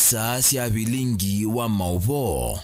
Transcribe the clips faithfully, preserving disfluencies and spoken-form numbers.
Saa sya vilingi wa maũvoo.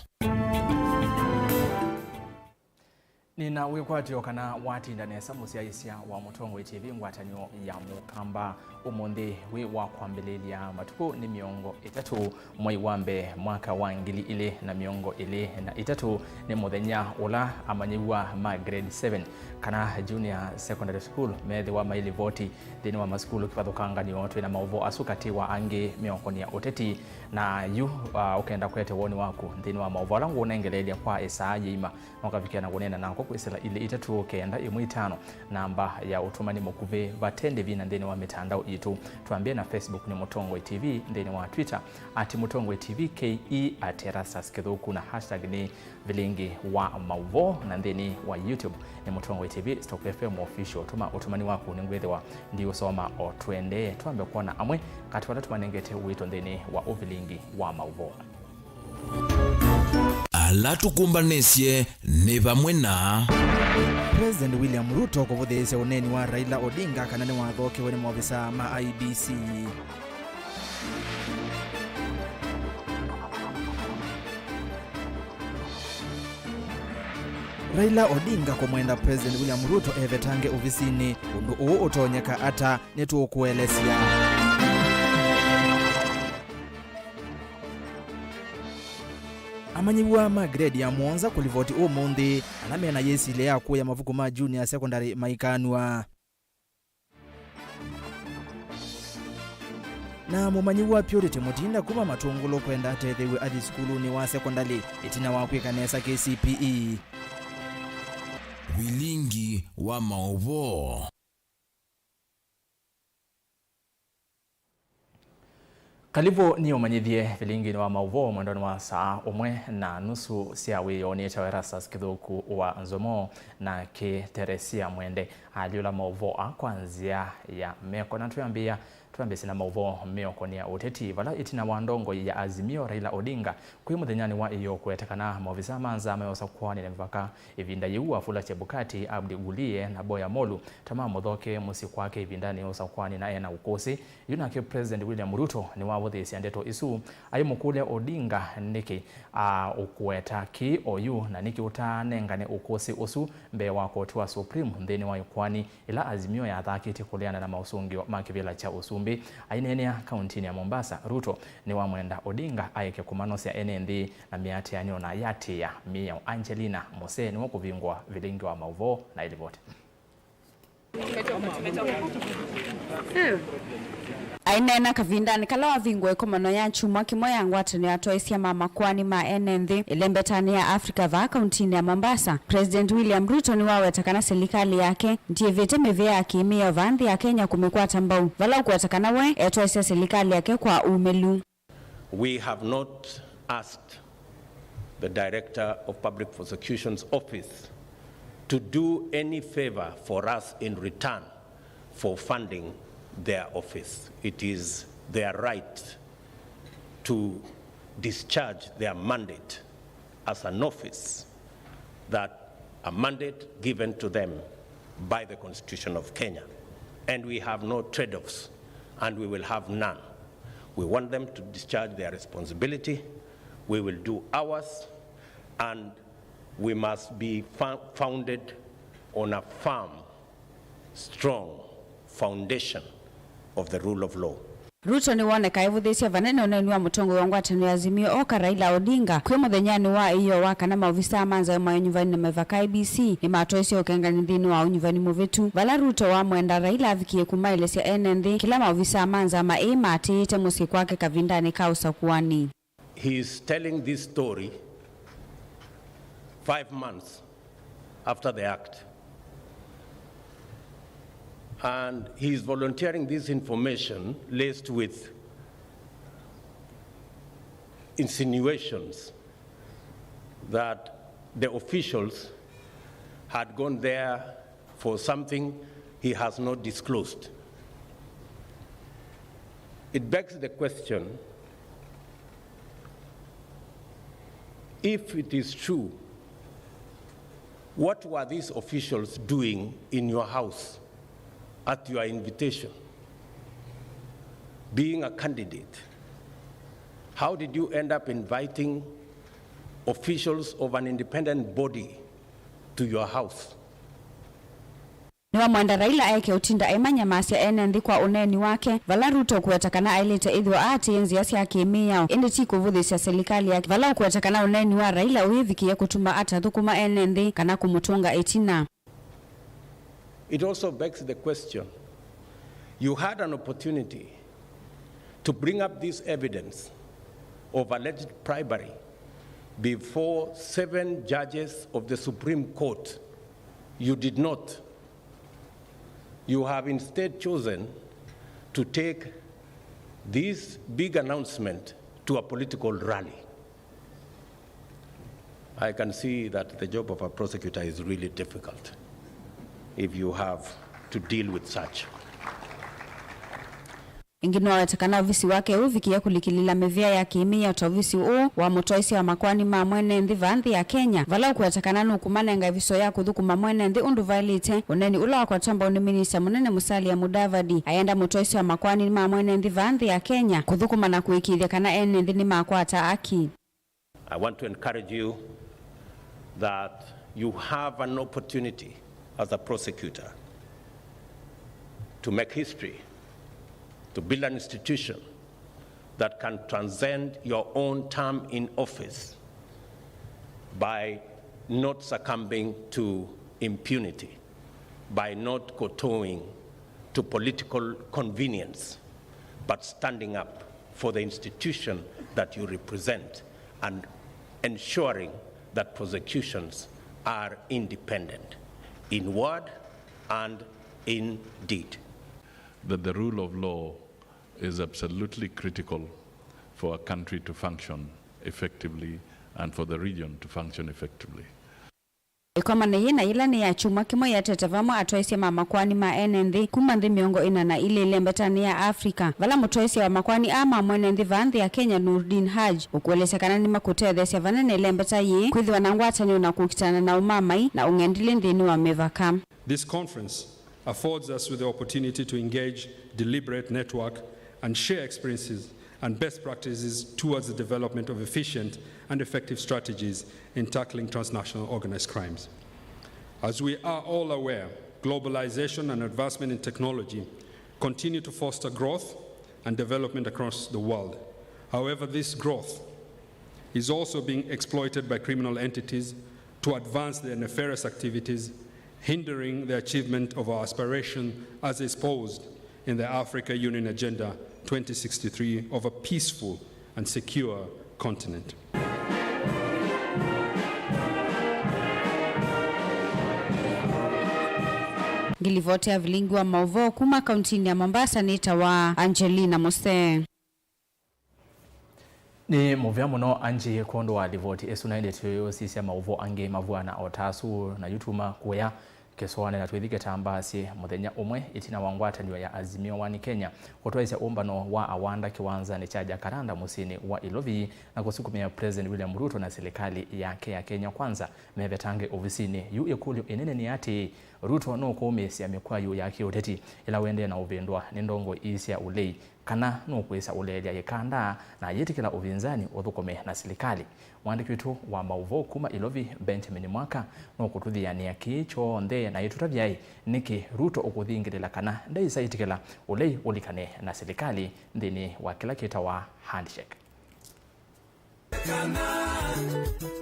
Nĩna wĩkwatyo kana watinda nesa mũsyaĩĩsya wa Mũtongoi T V ngwatanĩo ya Mũkamba. Ũmũnthĩ wĩ wa kwambĩlĩlya matukũ nĩ mĩongo ĩtatũ mwei wa mbee mwaka wa ngili ilĩ na mĩongo ĩlĩ na itatũ, nĩ mũthenya ũla amanyĩw'a ma grade seven kana junior secondary school meethĩwa mailivoti nthĩnĩ wa masukulu kĩvathũkanganyo. Twĩ na maũvoo asu katĩ wa angĩ meũkonĩa ũteti. Na yu, ah, ũkenda kũete woni waku nthĩnĩ wa maũvoo ala ngũũnengeleelya kwa ĩsaa yĩima, no ũkavikĩa na kũneena nakwa kwĩsĩla ilĩ itatũ kenda ĩmwe itano, namba ya ũtũmani mũkuvĩ vate ndĩvi na nthĩnĩ wa mĩtandao itũ. Twambĩe na Facebook nĩ Mũtongoi T V, nthĩnĩ wa Twitter at Mũtongoi T V K E, at Erastus Kĩthũku, na hashtag nĩ vilingi wa maũvoo, na nthĩnĩ wa YouTube nĩ Mũtongoi T V Stock F M Official. Tũma ũtũmani waku nĩngwĩthĩwa ndiũsoma o tũendee. Twambe kwona amwe katĩ wa ala tũmanengete wĩto nthĩnĩ wa ũvilingi wa maũvoo. Ala tũkũmbanĩsye nĩ vamwe na. President William Ruto kũvũthĩĩsya ũneeni wa Raila Odinga kana nĩwathookewe nĩ maovisaa ma I E B C. Raila Odinga kũmwenda President William Ruto evetange ovisinĩ. Ũndũ ũũ ũtonyeka ata? Nĩtũũkũelesya. Amanyĩw'a ma grade ya mũonza kũlivoti ũmũnthĩ ala mena yĩsilya ya kũya mavuku ma junior secondary maikanw'a. Na mũmanyĩw'a Purity Mutinda kuma Matũngũlũ kwenda atetheew'e athi sukulunĩ wa sekondalĩ ĩtina wa kwĩka nesa K C P E. Vilingi wa maũvoo. Kalivũ nĩũmanyĩthye vilinginĩ wa maũvoo mwendonĩ wa saa ũmwe na nusu sya wĩoo. Nĩtawa Erastus Kĩthũku wa Nzomo, nake Teresia Mwende alyũla maũvoo aa kwa nzĩa ya meko. Na twĩambĩĩa, twambĩĩsye na maũvoo meũkonĩa ũteti, vala ĩtina wa ndongoi ya Azimio, Raila Odinga, kwĩ mũthenyanĩ wa ĩyoo kũweta kana maovisaa ma nza meũsa kũanĩla mĩvaka ĩvinda yĩu, Wafula Chebukati, Abdi Guliye na Boya Molu ta mamũthoke mũsyĩ kwake ĩvindanĩ yĩũsa kũanĩla na ena ũkũsĩ. Yu nake President William Ruto nĩwavũthĩĩsya ndeto isu, aimũkũlya Odinga nĩkĩ aũkũweta kĩĩ oyu na nĩkĩ ũtaanengane ũkũsĩ ũsu mbee wa koti wa Supreme nthĩnĩ wa ĩkoani ĩla Azimio yathakĩtye kũleana na maũsũngĩo ma kĩvĩla kya ũsumbĩ. Aineenea kauntinĩ ya Mombasa, Ruto nĩwamwenda Odinga aeke kũmanosya ene nthĩ na mĩatĩanĩo na ayatĩĩa mĩao. Angelina Mose nĩwe ũkũvingũa vilingi wa maũvoo na ĩlivoti. Aineena kavindanĩ kala wavingũa ĩkomano ya kyumwa kĩmwe ya ngwatanĩo ya atwaĩsya ma makoani ma ene nthĩ ĩlembetanĩ ya Africa vaa kauntinĩ ya Mombasa, President William Ruto nĩwaweta kana silikalĩ yake ndyĩvĩte mĩvĩa ya kĩmĩao vaa nthĩ ya Kenya kũmĩkwata mbau, vala ũkũweta kana we etwaĩsya silikalĩ yake kwa umĩlu. We have not asked the Director of Public Prosecution's Office to do any favor for us in return for funding their office. It is their right to discharge their mandate as an office that a mandate given to them by the Constitution of Kenya. And we have no trade-offs, and we will have none. We want them to discharge their responsibility. We will do ours, and we must be fo-, founded on a firm, strong foundation of the rule of law. Ruto nĩwoneka evũthĩĩsya vanene ũneeni wa mũtongoi wa ngwatanĩo ya Azimio Oka Raila Odinga kwĩ mũthenyanĩ wa ĩyoo wa kana maovisaa ma nzaũ ma ũnyuvanĩ na mĩvaka I E B C nĩmatwaisye ũkengani nthĩnĩ wa ũnyuvani mũvĩtu, vala Ruto wamwenda Raila avikĩe kũmaelesya ene nthĩ kĩla maovisaa ma nzama ĩĩ maatĩĩte mũsyĩ kwake kavindanĩ ka ũsakũani. He is telling this story five months after the act. And he is volunteering this information laced with insinuations that the officials had gone there for something he has not disclosed. It begs the question, if it is true, what were these officials doing in your house at your invitation, being a candidate? How did you end up inviting officials of an independent body to your house? Nĩwamwenda Raila aeke ũtinda aimanyamasya ene nthĩ kwa ũneeni wake, vala Ruto ũkũweta kana aĩlĩte ĩthĩwa aatĩĩe nzĩa sya kĩ-mĩao, ĩndĩ ti kũvũthĩsya silikalĩ yake, vala ũkũweta kana ũneeni wa Raila ũyĩvikĩie kũtuma atathũkũma ene nthĩ kana kũmũtũnga ĩtina. It also begs the question, you had an opportunity to bring up this evidence of alleged bribery before seven judges of the Supreme Court. You did not. You have instead chosen to take this big announcement to a political rally. I can see that the job of a prosecutor is really difficult if you have to deal with such. Ĩngĩ nĩwaweta kana ovisi wake ũvikĩie kũlikĩlĩla mĩvĩa ya kĩ-mĩao ta ovisi ũũ wa mũtwaĩsya wa makoani ma mwene nthĩ vaa nthĩ ya Kenya, vala ũkũweta kana nũkũmanenga ĩviso ya kũthũkũma mwene nthĩ ũndũ vaĩlĩte, ũneeni ũla wakwatwa mbau nĩ minista mũnene Musalia Mudavadi. Ayenda mũtwaĩsya wa makoani ma mwene nthĩ vaa nthĩ ya Kenya kũthũkũma na kũĩkĩĩthya kana ene nthĩ nĩmakwata aki. I want to encourage you that you have an opportunity as a prosecutor to make history, to build an institution that can transcend your own term in office by not succumbing to impunity, by not kowtowing to political convenience, but standing up for the institution that you represent and ensuring that prosecutions are independent in word and in deed. That the rule of law is absolutely critical for a country to function effectively and for the region to function effectively. Ĩkomano yĩĩ na yĩla nĩ ya kyumwa kĩmwe ĩatete vamwe atwaĩsya ma makoani ma ene nthĩ kuma nthĩ mĩongo ĩna na ilĩ ĩlembetanĩ ya Africa, vala mũtwaĩsya wa makoani aa ma mwene nthĩ vaa nthĩ ya Kenya, Noordin Haji, ũkũelesya kana nĩmakũtetheesya vanene ĩlembeta yĩĩ kwĩthĩwa na ngwatanĩo na kũkitana na ũmamai na ũng'endilĩ nthĩnĩ wa mĩvaka. This conference affords us with the opportunity to engage, deliberate, network, and share experiences and best practices towards the development of efficient and effective strategies in tackling transnational organized crimes. As we are all aware, globalization and advancement in technology continue to foster growth and development across the world. However, this growth is also being exploited by criminal entities to advance their nefarious activities, hindering the achievement of our aspiration as espoused in the Africa Union Agenda twenty sixty-three of a peaceful and secure continent. Ngilivoti ya vilingi wa maũvoo kuma kauntinĩ ya Mombasa nĩtawa Angelina Musee. Nĩ mũvea mũno Angie kwondũ wa livoti ĩsu, na ĩndĩ tũyũsisya maũvoo angĩ mavw'ana o ta asu, na yu tuma kũya kĩsũanĩ na twĩthi kĩtambaasye. Mũthenya ũmwe ĩtina wa ngwatanĩo ya Azimio One Kenya kũtwaĩsya ũmbano wa awanda kĩwanzanĩ kya Jacaranda mũsyĩnĩ wa Ilovi na kũsukumĩa President William Ruto na silikalĩ yake ya Kenya Kwanza mevetange ovisinĩ, yu ĩkũlyo ĩnene nĩ atĩĩ, Ruto nũkũũmĩĩsya mĩkwayũ ya kĩũteti ĩla ũendee na ũvĩndũa nĩ ndongoi ii sya ũlei, kana nũkwĩsa ũleelya ĩkanda na ayĩtĩkĩla ũvinzani ũthũkũme na silikalĩ? Mũandĩki witũ wa maũvoo kuma Ilovi, Benjamin Mwaka, nũkũtũthianĩa kĩĩ kyonthe na ĩtũtavyaĩ nĩkĩ Ruto ũkũthingĩlĩla kana ndaĩsa ĩtĩkĩla ũlei ũlikane na silikalĩ nthĩnĩ wa kĩla kĩtawa handshake.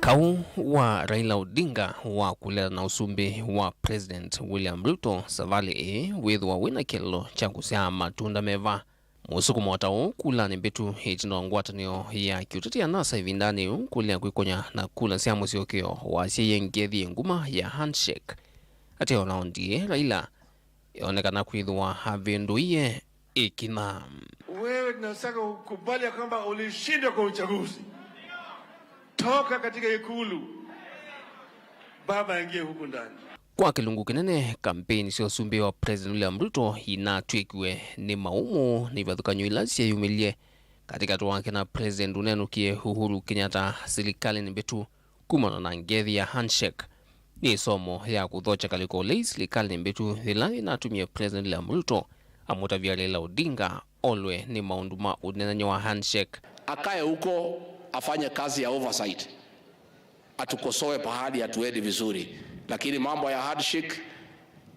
Kaũ wa Raila Odinga wa kũleana na ũsumbĩ wa President William Ruto savalĩ ĩĩ wĩthĩwa wĩna kĩlĩlo kya kũsyaa matunda meva. Mũsukumo ta ũũ kulanĩ mbĩtu ĩtina wa ngwatanĩo ya kĩũteti ya NASA ĩvindanĩ yĩu kũlea kwĩkũnya na kula sya mũsyokeo wasyaie ngethi nguma ya handshake. Ate ona ondie Raila yonekana kwĩthĩwa avĩndũie ĩkinya. Wewe tunataka ukubali ya kwamba ulishindwa kwa uchaguzi. Toka katika ikulu. Baba aingie huku ndani. Kwa kĩlungu kĩnene, kampeni sya ũsumbĩ wa President William Ruto inatw'ĩkiwe nĩ maumũ nĩ ivathũkany'o ila syeyumĩlye katĩkatĩ wake na President ũnenũkie Uhuru Kenyatta silikalĩnĩ mbĩtu kumana na ngethi ya handshake. Nĩ ĩsomo ya kũthokya kalĩko ũlei silikalĩnĩ mbĩtu yĩla yĩnatumie President William Ruto amũtavya Raila Odinga olwe nĩ maũndũ ma ũneenany'a wa handshake. akae huko afanye kazi ya oversight, atukosoe pahali hatuendi vizuri, lakini mambo ya handshake,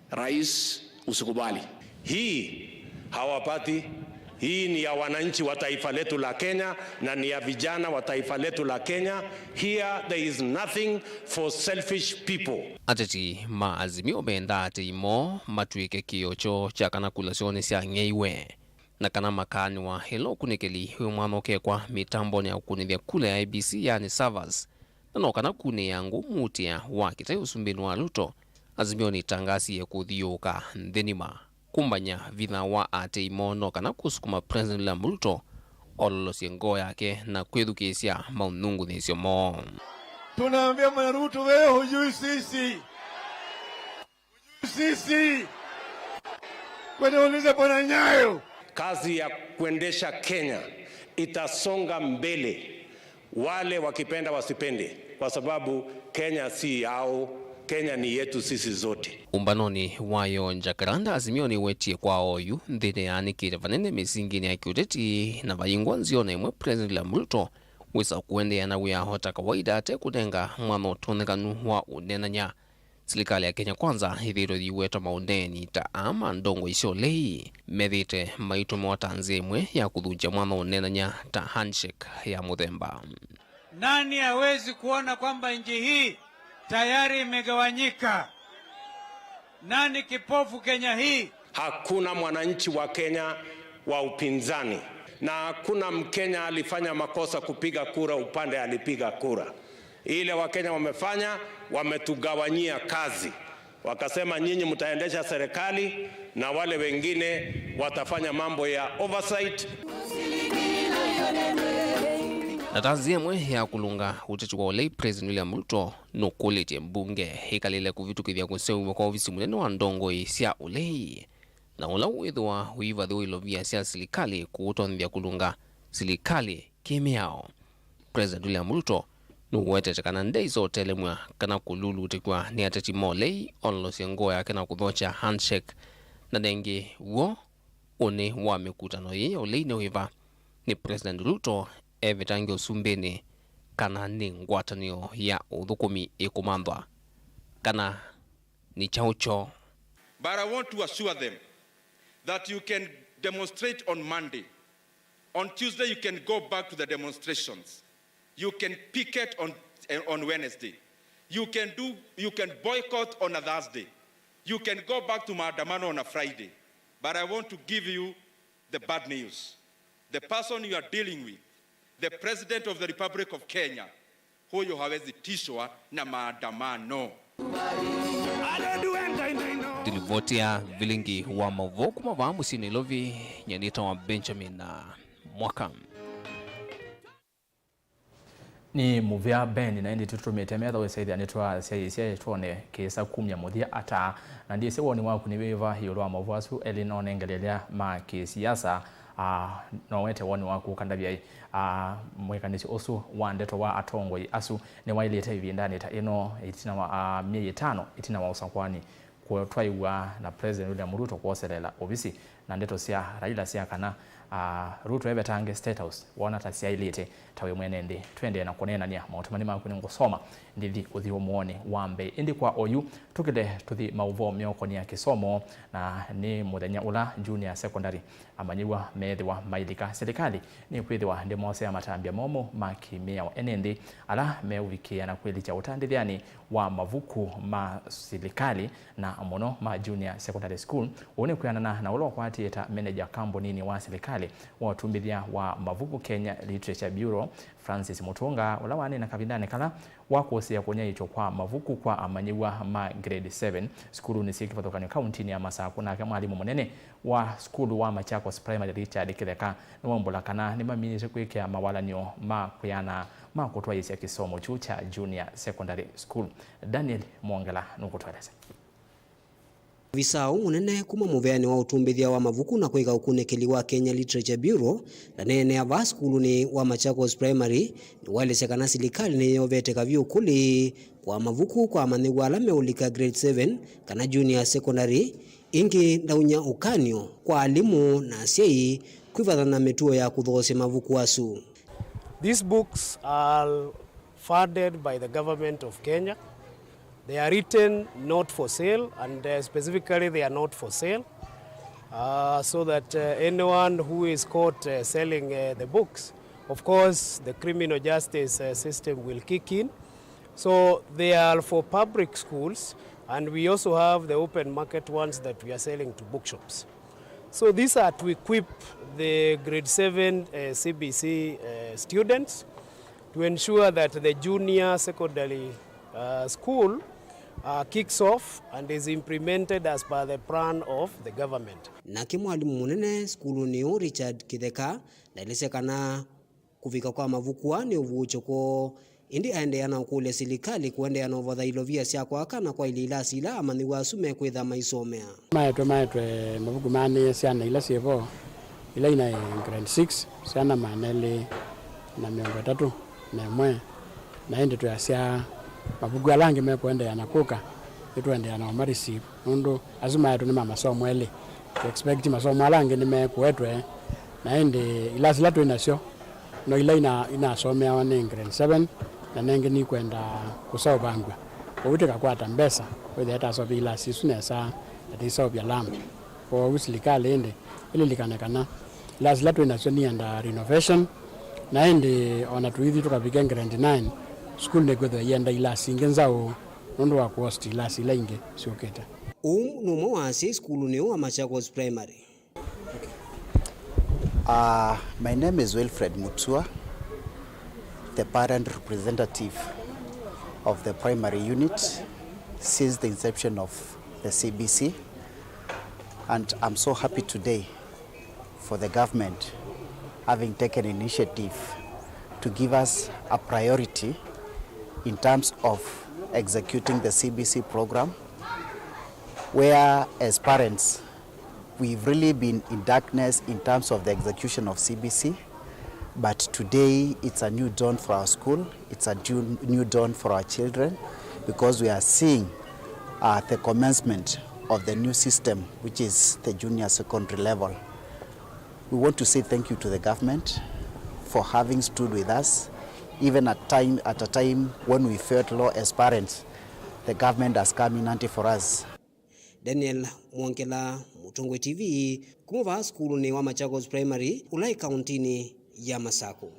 rais, usikubali. Hii hawapati. Hii ni ya wananchi wa taifa letu la Kenya na ni ya vijana wa taifa letu la Kenya. Here there is nothing for selfish people. Ateti ma Azimio mendaa atei moo matw'ĩke kĩoo kyoo kya kana kula syoo nĩsyang'eiwe, na kana makaanĩwa ĩla ũkunĩkĩli wĩ mwana ũkekwa mĩtambonĩ ya kũkunĩthya kula ya I E B C, yaani servers, na no kana kunĩĩa ngũ muutĩa wa kĩtai ũsumbĩnĩ wa Ruto, Azimio nĩtangasie kũthiũũka nthĩ nima kumbany'a vinya wa atei moo no kana kũsukuma President William Ruto ololosye ngoo yake na kwĩthukĩĩsya maũnyungunyĩsyo moo. Tunaambia Bwana Ruto, wewe hujui sisi. Sisi. Kwenda ulize Bwana Nyayo. Kazi ya kuendesha Kenya itasonga mbele, wale wakipenda wasipende, kwa sababu Kenya si yao, Kenya ni yetu sisi zote. Ũmbanonĩ wayo Jacaranda, Azimio nĩwetie kwa oyu nthĩ nĩyaanĩkĩte vanene mĩsinginĩ ya kĩũteti na vayingwa nzĩonĩ ĩmwe President William Ruto wĩsa kũendeea na wĩa o ta kawaida ate kũnenga mwanya ũtonyekanu wa ũneenany'a. Silikalĩ ya Kenya Kwanza ĩthĩĩtwe yĩwetwa maũneenĩ ta aa ma ndongoi sya ũlei methĩĩte maitũmĩwa ta nzĩa ĩmwe ya kũthũkya mwanya ũneenany'a ta handshake ya mũthemba. Nani hawezi kuona kwamba nchi hii tayari imegawanyika? Nani kipofu Kenya hii? Hakuna mwananchi wa Kenya wa upinzani, na hakuna Mkenya alifanya makosa kupiga kura upande alipiga kura. Ile Wakenya wamefanya, wametugawanyia kazi. Wakasema, "Nyinyi mtaendesha serikali na wale wengine watafanya mambo ya oversight." Na ta nzĩa ĩmwe ya kũlũnga ũteti wa ũlei, President William Ruto nũkũlĩtye mbunge ĩkalĩle kũvĩtũkĩthya kũseũvw'a kwa ovisi mũnene wa ndongoi sya ũlei, na ũla wĩthĩwa ũivathĩwa ilovia sya silikalĩ kũũtonyethya kũlũnga silikalĩ kĩ-mĩao. President William Ruto nũwetete kana ndeisotelemw'a kana kũlulutĩkw'a nĩ ateti ma ũlei ololosye ngoo yake na kũthokya handshake, na nengĩ w'o ũnĩ wa mĩkutano yĩĩ ya ũlei nĩ wĩva. Nĩ President Ruto evetange ũsumbĩnĩ kana nĩ ngwatanĩo ya ũthũkũmi ĩkũmanthwa kana nĩ kyaũ kyoo? But I want to assure them that you can demonstrate on Monday. On Tuesday, you can go back to the demonstrations. You can picket on, eh, on Wednesday. You can do, you can boycott on a Thursday. You can go back to maandamano on a Friday. But I want to give you the bad news. The person you are dealing with, the President of the Republic of Kenya, huyo hawezi tishwa na maandamano. Ndilivoti ya vilingi wa maũvoo kuma vaa mũsyĩ Nairobi, nyie nĩtawa Benjamin Mwaka. Nĩ mũvea Ben, na ĩndĩ tũtũmĩte metha wĩsaithya nĩtwasyaĩĩsya twone kĩsa kumya mũthya ata. Na ndyĩsĩ woni waku nĩ wĩva ĩũlũ wa maũvoo asu elĩ, no nengeleelya ma kĩsiasa. Ah, no wete woni waku ũkandavya ĩ. Ah, mwĩkanĩsyo ũsu wa ndeto wa atongoi asu nĩwaĩlĩte ĩvindanĩ ta ĩno ĩtina wa, ah, myei ĩtano ĩtina wa ũsakũani kũtwaĩwa na President William Ruto kwoselela ovisi, na ndeto sya Raila sya kana, ah, Ruto evetange State House, wona ta syaĩlĩte ta wĩ mwene nthĩ. Twendee na kũneenany'a maũtũmani maku, nĩngũsoma ndithi ũthi ũmũonĩ wa mbee. Ĩndĩ kwa oyu, tũkĩle tũthi maũvoo meũkonĩa kĩsomo, na nĩ mũthenya ũla Junior Secondary amanyĩw'a meethĩwa mailika. Silikalĩ nĩkwĩthĩwa ndĩmosea matambya momũ ma kĩ-mĩao ene nthĩ ala meũvikĩĩa na kwĩlikya ũtandĩthyanĩ wa mavuku ma silikalĩ, na mũno ma Junior Secondary School. Ũu nĩ kwĩanana na ũla ũkwatĩĩe ta meneja kamboninĩ wa silikalĩ wa ũtumbĩthya wa mavuku, Kenya Literature Bureau, Francis Mutunga, ũla waneena kavindanĩ kala wa kũsĩĩa kũnyaĩĩkya kwa mavuku kwa amanyĩw'a ma grade seven sukulunĩ syĩ kĩvathũkany'o kauntinĩ ya Masakũ. Nake mwalimũ mũnene wa sukulu wa Machakos Primary, Richard Kĩtheka, nĩwaumbũla kana nĩmaminĩte kwĩkĩa mawalany'o ma kwĩana ma kũtwaĩĩsya kĩsomo kyu kya Junior Secondary School. Daniel Mwongela nũkũtũelesya. Ovisaa ũũ mũnene kuma mũveanĩ wa ũtumbĩthya wa mavuku na kũĩka ũkunĩkĩli wa Kenya Literature Bureau ndaneenea vaa sukulunĩ wa Machakos Primary, nĩwaelesya kana silikalĩ nĩyovete kavyũ kũlĩ kwa mavuku kwa amanyĩw'a ala meũlika grade seven kana junior secondary. Ĩngĩ, ndaunya ũkany'o kwa alimũ na asyai kwĩvathana na mĩtuo ya kũthoosya mavuku asu. These books are funded by the government of Kenya. They are written not for sale, and uh, specifically they are not for sale, uh, so that uh, anyone who is caught uh, selling uh, the books, of course, the criminal justice uh, system will kick in. So they are for public schools, and we also have the open market ones that we are selling to bookshops. So these are to equip the grade seven uh, C B C uh, students to ensure that the junior secondary uh, school uh, kicks off and is implemented as per the plan of the government. Nake mwalimũ mũnene sukulunĩ ũũ, Richard Kĩtheka, ndaelesya kana kũvika kwa mavuku aa nĩ ũvuũkyo kwoo, ĩndĩ aendeea na ũkũlya silikalĩ kũendeea na ũvatha ilovia sya kwaka na kwaĩlya ilasi ila amanyĩw'a asu mekwĩtha maisomea. Maetwe, maetwe mavuku maanĩe syana ila syĩ vo, ila inaĩ grade six, syana maana elĩ na mĩongo ĩtatũ na ĩmwe, na ĩndĩ twĩasya mavuku ala angĩ mekũendeea na kũka, nĩtũendeea na ũma receive, nũndũ asu maetwe nĩ ma masomo elĩ. Tũ expect masomo ala angĩ nĩmekũetwe, na ĩndĩ ilasi ila twĩ nasyo no ila ina-, inasomeawa nĩ grade seven, na nengĩ nikwenda kũseũvangw'a. Kwoou tĩkakwata mbesa, wĩthĩa ĩtasovya ilasi isu nesa, na tĩiseũvya lam. Kwoou silikalĩ ĩndĩ ĩlilikane kana ilasi ila twĩ nasyo nienda renovation, na ĩndĩ ona tũithi tũkavike grade nine, sukulu nĩkwĩthĩwa ienda ilasi ingĩ nzaũ nũndũ wa kũhost ilasi ila ingĩ syũkĩte. Ũũ nĩ ũmwe wa asyai sukulunĩ ũũ wa Machakos Primary. Uh, my name is Wilfred Mutua, the parent representative of the primary unit since the inception of the C B C, and I'm so happy today for the government having taken initiative to give us a priority in terms of executing the C B C program, where as parents we've really been in darkness in terms of the execution of C B C, but today it's a new dawn for our school, it's a new, new dawn for our children, because we are seeing uh, the commencement of the new system, which is the junior secondary level. We want to say thank you to the government for having stood with us, even at time, at a time when we felt low as parents, the government has come in handy for us. Daniel Mwongela, Mũtongoi T V, kuma vaa sukulunĩ wa Machakos Primary, ũla ĩ kauntinĩ ya Masakũ.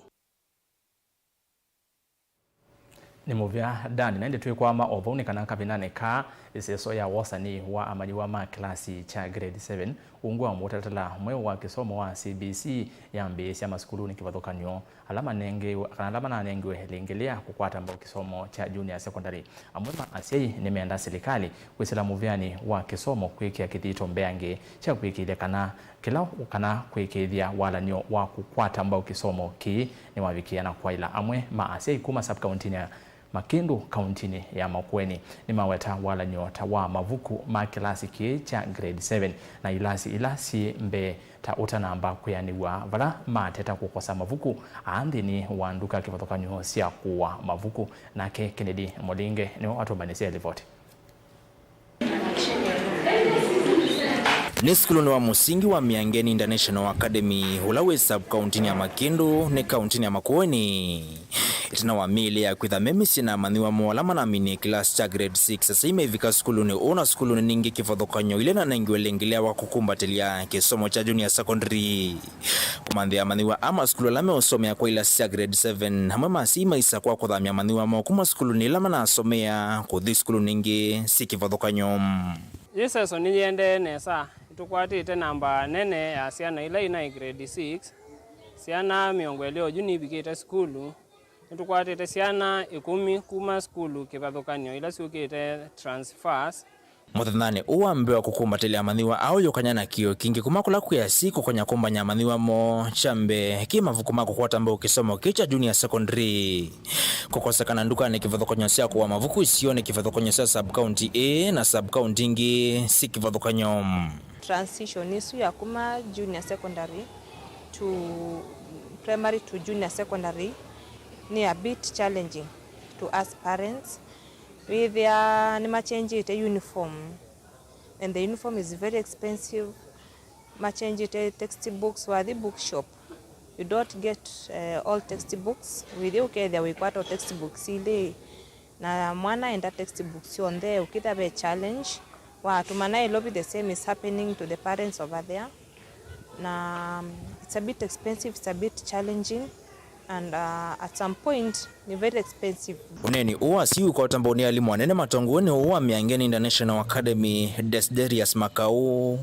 Nĩ mũvea Dan, na ĩndĩ twĩkwama o vau nĩ kana kavindanĩ kaa, ĩseso ya wosani wa amanyĩw'a ma kĩlasi kya grade seven ungu wa mũtalatala mweũ wa kĩsomo wa C B C yambĩĩsya masukulunĩ kĩvathũkany'o. Ala manengewe, kana ala mananengiwe ĩlĩngĩlĩa kũkwata mbau kĩsomo kya junior secondary, amwe ma asyai nĩmenda silikalĩ kwĩsĩla mũvĩanĩ wa kĩsomo kwĩkĩa kĩthito mbeange kya kũĩkĩĩthya kana kĩla, kana kũĩkĩĩthya walany'o wa kũkwata mbau kĩsomo kĩĩ nĩwavikĩa na kwaĩla. Amwe ma asyai kuma sub-kauntinĩ ya Makĩndũ, kauntinĩ ya Makueni, nĩmaweta walany'o ta wa mavuku ma kĩlasi kĩĩ kya grade seven na ilasi ila syĩ mbee ta ũtanamba kwĩanĩw'a, vala mateta kũkosa mavuku aa nthĩnĩ wa nduka kĩvathũkany'o sya kũa mavuku. Nake Kennedy Mũlinge nĩwe watũmbanĩsya livoti. Nĩ sukulunĩ wa mũsingi wa Mĩangeni International Academy, ũla wĩ sub-kauntinĩ ya Makĩndũ, nĩ kauntinĩ ya Makueni. Ĩtina wa mĩĩlĩ ya kwĩtha me mĩsyĩ na amanyĩw'a moo ala manaminie kĩlasi kya grade six, asyai maivika sukulunĩ ũũ na sukulunĩ ningĩ kĩvathũkany'o ila inanengiwe ĩlĩngĩlĩa wa kũkumbatĩlya kĩsomo kya junior secondary. Kũmanthĩa amanyĩw'a a masukulu ala meũsomea kwa ilasi sya grade seven, amwe ma asyai maisakũa kũthamya amanyĩw'a moo kuma sukulunĩ ila manasomea kũthi sukulunĩ ingĩ syĩ kĩvathũkany'o. Yĩ session nĩyĩendee nesa. Nĩtũkwatĩte namba nene ya syana ila inaĩ grade six. Syana mĩongo ĩlĩ oyu nivikĩte sukulu. Nĩtũkwatĩte syana ĩkũmi kuma sukulu kĩvathũkany'o ila syũkĩte transfers. Mũthenyanĩ ũũ wa mbee wa kũkumbatĩlya amanyĩw'a aũyũkany'a na kĩĩo kingĩ kuma kũla kwĩ asyai kũkonya kũmbany'a amanyĩw'a moo, kya mbee kĩ mavuku ma kũkwata mbau kĩsomo kĩĩ kya junior secondary. Kũkosekana ndukanĩ kĩvathũkany'o sya kũa mavuku isionĩ kĩvathũkany'o sya sub-county ĩĩ na sub-county ingĩ syĩ kĩvathũkany'o. Transition ĩsu ya kuma junior secondary to primary to junior secondary nĩ a bit challenging to us parents. Wĩthĩa nĩmachenjĩte uniform, and the uniform is very expensive. Machenjĩte textbooks, wathi bookshop, We don't get, eh, all textbooks. Wĩthĩ ũkethĩa wĩkwata o textbooks ilĩ, na mwana enda textbooks syonthe, ũkĩthĩa ve challenge. Watũma Nairobi, the same is happening to the parents over there. Na, um, it's a bit expensive, it's a bit challenging, and, uh, at some point, ni very expensive. Ũneeni ũũ wa asyai ũkota mbau nĩ alimũ anene matongoew'e nĩ ũũ wa Mĩangeni International Academy, Desiderius Makau.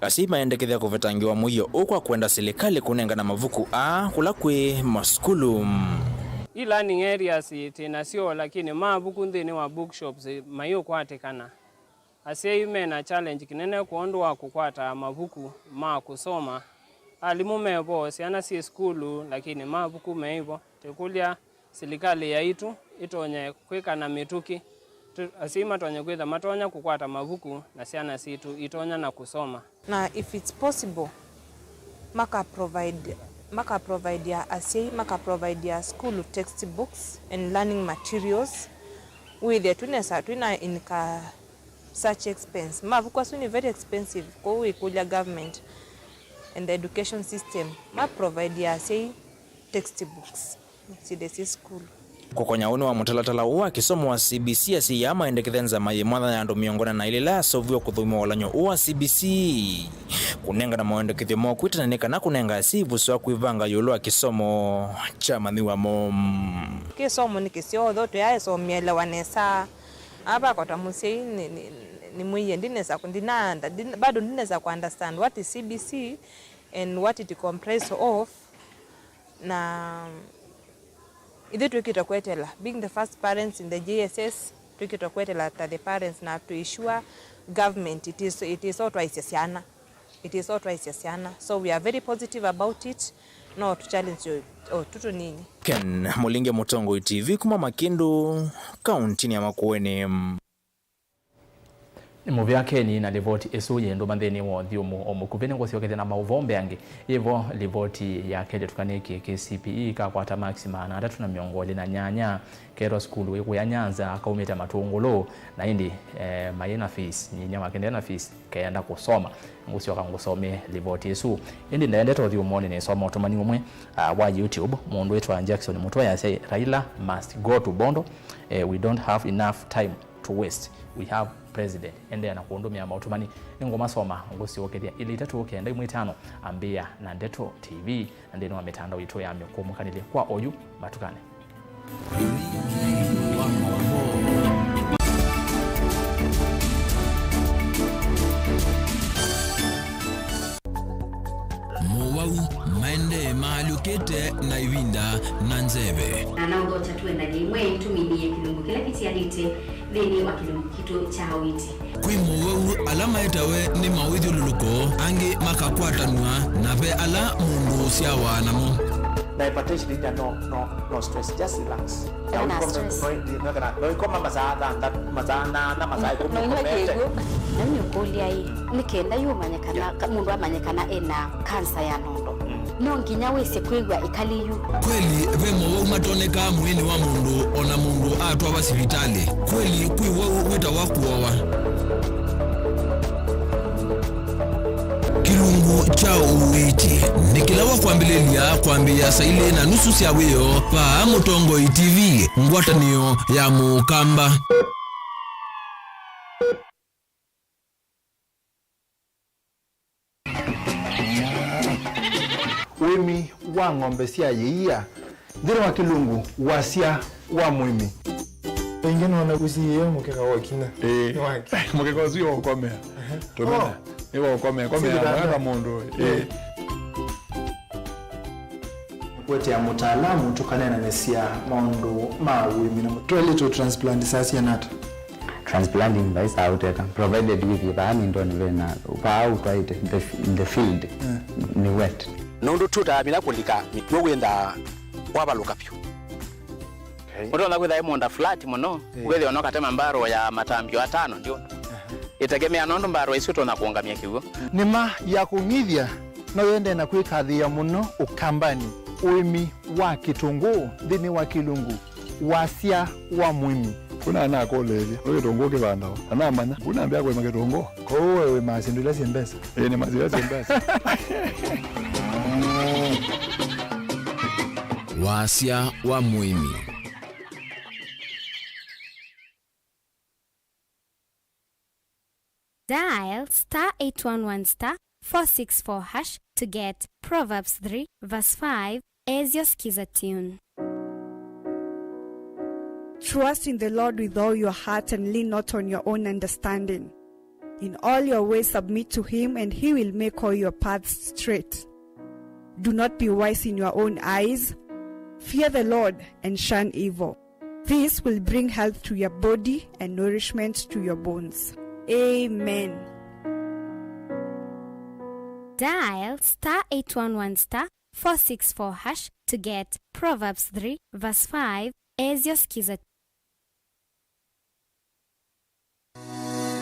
Asyai maendekethya kũvetangĩwa mũio ũũ kwa kwenda silikalĩ kũnengana mavuku aa kũla kwĩ masukulu. E-learning areas twĩ nasyo, lakini mavuku nthĩnĩ wa bookshops mayũkwatĩkana. Asyai me na challenge kĩnene kwondũ wa kũkwata mavuku ma kũsoma. Alimũ me vo, syana syĩ sukulu, lakini mavuku meĩ vo. Twĩkũlya silikalĩ yaitũ ĩtonye kwĩka na mĩtũkĩ, tũ-, asyai matonye kwĩtha matonya kũkwata mavuku na syana sitũ itonya na kũsoma. Na if it's possible, maka provide, maka provide ya asyai, maka provide ya school textbooks and learning materials. Wĩthĩe twĩnesa, twĩna inka such expense. Mavuku asu nĩ very expensive, kwoou wĩkũlya government and the education system ma provide ya asyai textbooks syĩthĩe syĩ sukulu. Kũkonya ũnĩ wa mũtalatala ũũ wa kĩsomo wa C B C, asyai aa maendekethe nzama yĩ mwanya ya andũ mĩongo ĩna na ilĩ ĩla yaseũviw'e kũthũmya ũlany'o ũũ wa C B C, kũnengana maendekethyo moo kwĩ tene nĩ kana kũnenga asyai ĩvuso ya kwĩvanga ĩũlũ wa kĩsomo kya manyĩw'a moo. Kĩsomo nĩ kĩseo, though tũyaĩsomea elewa nesa. Aa vakwa ta mũsyai nĩ, nĩ, nĩmwĩie ndinesa, ndinanda, ndin-, bado ndinesa ku understand what is C B C and what it comprise of. Na ithyĩ twĩkĩte kweteela, being the first parents in the J S S, twĩkĩte kweteela ta the parents, na twĩ sure government it is, it is o twaisye syana. It is o twaisye syana. So we are very positive about it. No tũ challenge o, o tũ tũnini. Ken Mũlinge, Mũtongoi T V, kuma Makĩndũ, kauntinĩ ya Makueni. Nĩ mũvea Keni na livoti ĩsu yĩ ndũma nthĩnĩ wa ũthyũmũ o mũkuvĩ. Nĩngũsyokethya na maũvoo mbeange. Ĩvo livoti ya kelĩ tũkanĩkie K C P E ĩkakwata makisi maana atatũ na mĩongo ĩlĩ na nyanya. Ketwa sukulu ĩkũya Nyanza akaumĩte Matũngũlũ, na ĩndĩ, eh, mayĩ na fees, nyinyia wake ndena fees, keenda kũsoma. Ngũsyoka ngũsomee livoti ĩsu. Ĩndĩ ndaendete ũthyũmũonĩ nĩsoma ũtũmani ũmwe, ah, wa YouTube. Mũndũ wĩtwa Jackson Mũtũa yasya, "Raila must go to Bondo. Eh, we don't have enough time to waste. We have president." Endeea na kũndũmĩa maũtũmani. Nĩngũmasoma ngũsyokethya ilĩ itatũ kenda imwe itano. Ambĩĩa na Ndeto T V na nthĩnĩ wa mĩtandao yitũ ya mĩkũmũkanĩlye kwa oyu matukane. Mũwau, maendee maalyũkĩte na ĩvinda na nzeve. Na naũthokya tũendany'e ĩmwe tũminĩe kĩlungu kĩla kĩtialĩte nthĩnĩ wa kĩlungu kitũ kya ũiiti. Kwĩ mũwau ala maetawe nĩ mawĩthyũlũlũko, angĩ makakwatanw'a, na ve ala mũndũ ũsyawa namo. Na hypertension ĩnya no, no, no stress, just relax. Na no ũikome, stress. No, no, no, no ũikome masaa thanthatũ, masaa nana, masaa ĩkũmi ũkomete. Na nĩũkũlya ĩ, nĩ kenda yu ũmanye kana, yeah, ka-, mũndũ amanye kana ena kansa ya nondo. Mm. No nginya wĩsĩ kwĩw'a ĩkali yu. Kweli, ve mowau matonekaa mwĩĩnĩ wa mũndũ o na mũndũ atwawa sivitalĩ. Kweli, kwĩ wau wĩtawa kũowa. Kĩlungu kya ũiiti nĩ kĩla wa kwambĩlĩlya kwambĩĩa saa ilĩ na nusu sya wĩoo vaa Mũtongoi T V, ngwatanĩo ya Mũkamba. Ũĩmi wa ng'ombe sya yĩia nthĩnĩ wa kĩlungu wasya wa mũĩmi. Ĩngĩ nona ũsiĩĩe mũkeka wa kinya. Ĩĩ. Nĩ wake. Mũkeka ũsu wa ũkomea. Ehe. Tũmena. Oh. Nĩ wa ũkomea. Komea. Sĩkĩtanda. Mwana mũndũ. Ĩĩ. Ĩĩ. Kũetea mũtaalamu tũkaneenanĩsya maũndũ ma ũĩmi na mũ-, toilet transplant saa siana ata? Transplanting vai saa ũteta, provided wĩthĩe vaa nĩndonĩ vena, vaa ũtwaĩte, the f-, in the field, mm, nĩ wet. Nũndũ tũtamina kũlika mĩkw'ũ wĩnthaa wavalũka vyũ. Okay. Ũtonya kwĩtha ĩ mũũnda flat mũno, eh, ũkethĩa no katema mbarũ ya matambio atano ndio. Aha. Ĩtegemea nũndũ mbarũ isu ũtonya kũũngamya kĩw'ũ. Nĩma ya kũng'ithya no yende na kwĩkathĩĩa mũno Ũkambanĩ, ũĩmi wa kĩtũngũũ nthĩnĩ wa kĩlungu wasya wa mũĩmi. Kuna anakũlĩĩlye, nĩ kĩtũngũũ kĩvandawa? Anamanya, kuna ambĩa kũĩma kĩtũngũũ. Kwoou we wĩmaa syĩndũ ila syĩ mbesa? Ĩĩ, nĩmaa syĩndũ ila syĩ mbesa. Wasya wa mũĩmi. Dial star eight one one star four six four hash to get Proverbs three verse five as your Skiza tune. Trust in the Lord with all your heart and lean not on your own understanding. In all your ways submit to him, and he will make all your paths straight. Do not be wise in your own eyes. Fear the Lord and shun evil. This will bring health to your body and nourishment to your bones. Amen. Dial star eight one one star four six four hash to get Proverbs three verse five as your Skiza.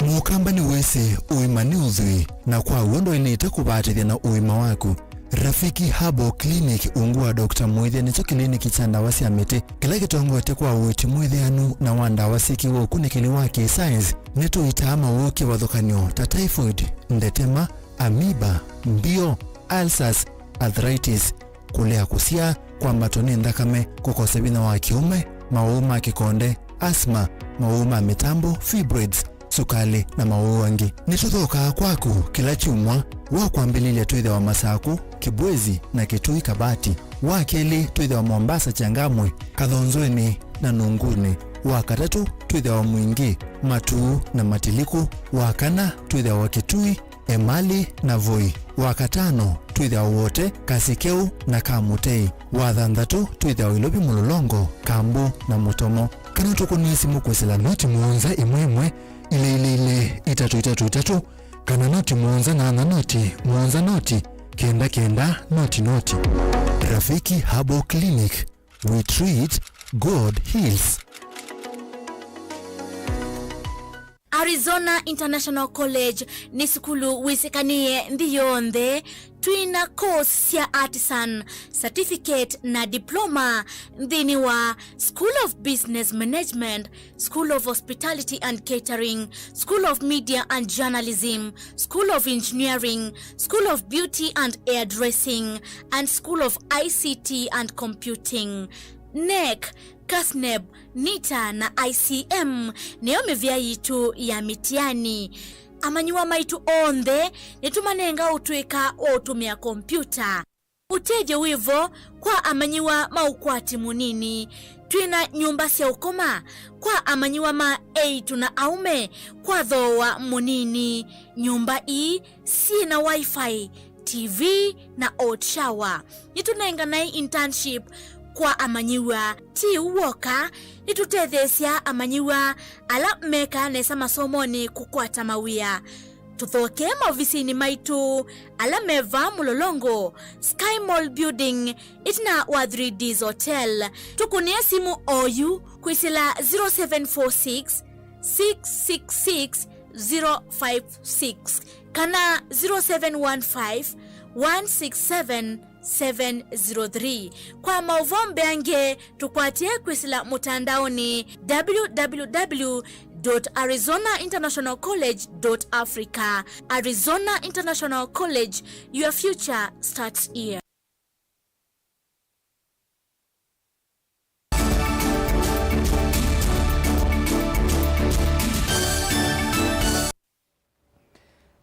Mũkamba nĩwĩsĩ ũima nĩ ũthwii, na kwa w'o ndwaĩlĩte kũvatĩthya na ũima waku. Rafiki Herbal Clinic, ungu wa Doctor Mwĩthya, nĩkyo kĩliniki kya ndawa sya mĩtĩ kĩla kĩtongoetye kwa ũiiti mwĩthĩanu na wa ndawa syĩkĩwe ũkunĩkĩli wa kĩ-science. Nĩtũitaa mawau kĩvathũkany'o ta typhoid, ndetema, amoeba, mbio, ulcers, arthritis, kũlea kũsyaa, kwambatwa nĩ nthakame, kũkosa vinya wa kĩũme, mawau ma kĩkonde, asthma, mawau ma mĩtambo, fibroids, sukalĩ, na mawau angĩ. Nĩtũthookaa kwaku kĩla kyumwa. Wa kwambĩlĩlya twĩthĩawa Masakũ, Kĩbwezi, na Kĩtui Kabati. Wa kelĩ twĩthĩawa Mombasa, Changamwe, Kathonzweni, na Nunguni. Wa katatũ twĩthĩawa Mwingĩ, Matuu, na Matiliku. Wa kana twĩthĩawa Kĩtui, Emali, na Voi. Wa katano twĩthĩawa Wote, Kasikeu, na Kamutei. Wa thanthatũ twĩthĩawa Ilovi, Mũlolongo, Kambu, na Mũtomo. Kana tũkũnĩe simũ kwĩsĩla noti mũonza ĩmwe ĩmwe, ilĩ ilĩ ilĩ, itatũ itatũ itatũ, kana noti mũonza nyanya noti mũonza noti kenda kenda noti noti. Rafiki Herbal Clinic, we treat, God heals. Arizona International College nĩ sukulu wĩsĩkanĩe nthĩ yonthe. Twĩna course sya artisan, certificate, na diploma nthĩnĩ wa School of Business Management, School of Hospitality and Catering, School of Media and Journalism, School of Engineering, School of Beauty and Hairdressing, and School of I C T and Computing. NEC, CASNEB, NITA, na I C M nĩyo mĩvĩa yitũ ya mĩtiani. Amanyĩw'a maitũ onthe nĩtũmanenga ũtũĩka wa ũtũmĩa kombyũta. Ũtethyo wĩ vo kwa amanyĩw'a ma ũkwati mũnini. Twĩ na nyũmba sya ũkoma kwa amanyĩw'a ma eĩtu na aũme kwa thooa mũnini. Nyũmba ii syĩ na Wi-Fi, T V, na hot shower. Nĩtũnenganae internship kwa amanyĩw'a. Ti ũu w'oka, nĩtũtetheesya amanyĩw'a ala mekaa nesa masomonĩ kũkwata mawĩa. Tũthokee maovisinĩ maitũ ala me vaa Mũlolongo, Sky Mall Building, ĩtina wa Three Ds Hotel. Tũkũnĩe simũ oyu kwĩsĩla zero seven four six, six six six, zero five six kana zero seven one five, one six seven, seven zero three. Kwa maũvoo mbeange, tũkwatĩe kwĩsĩla mũtandaonĩ, w w w dot arizona international college dot africa. Arizona International College, your future starts here.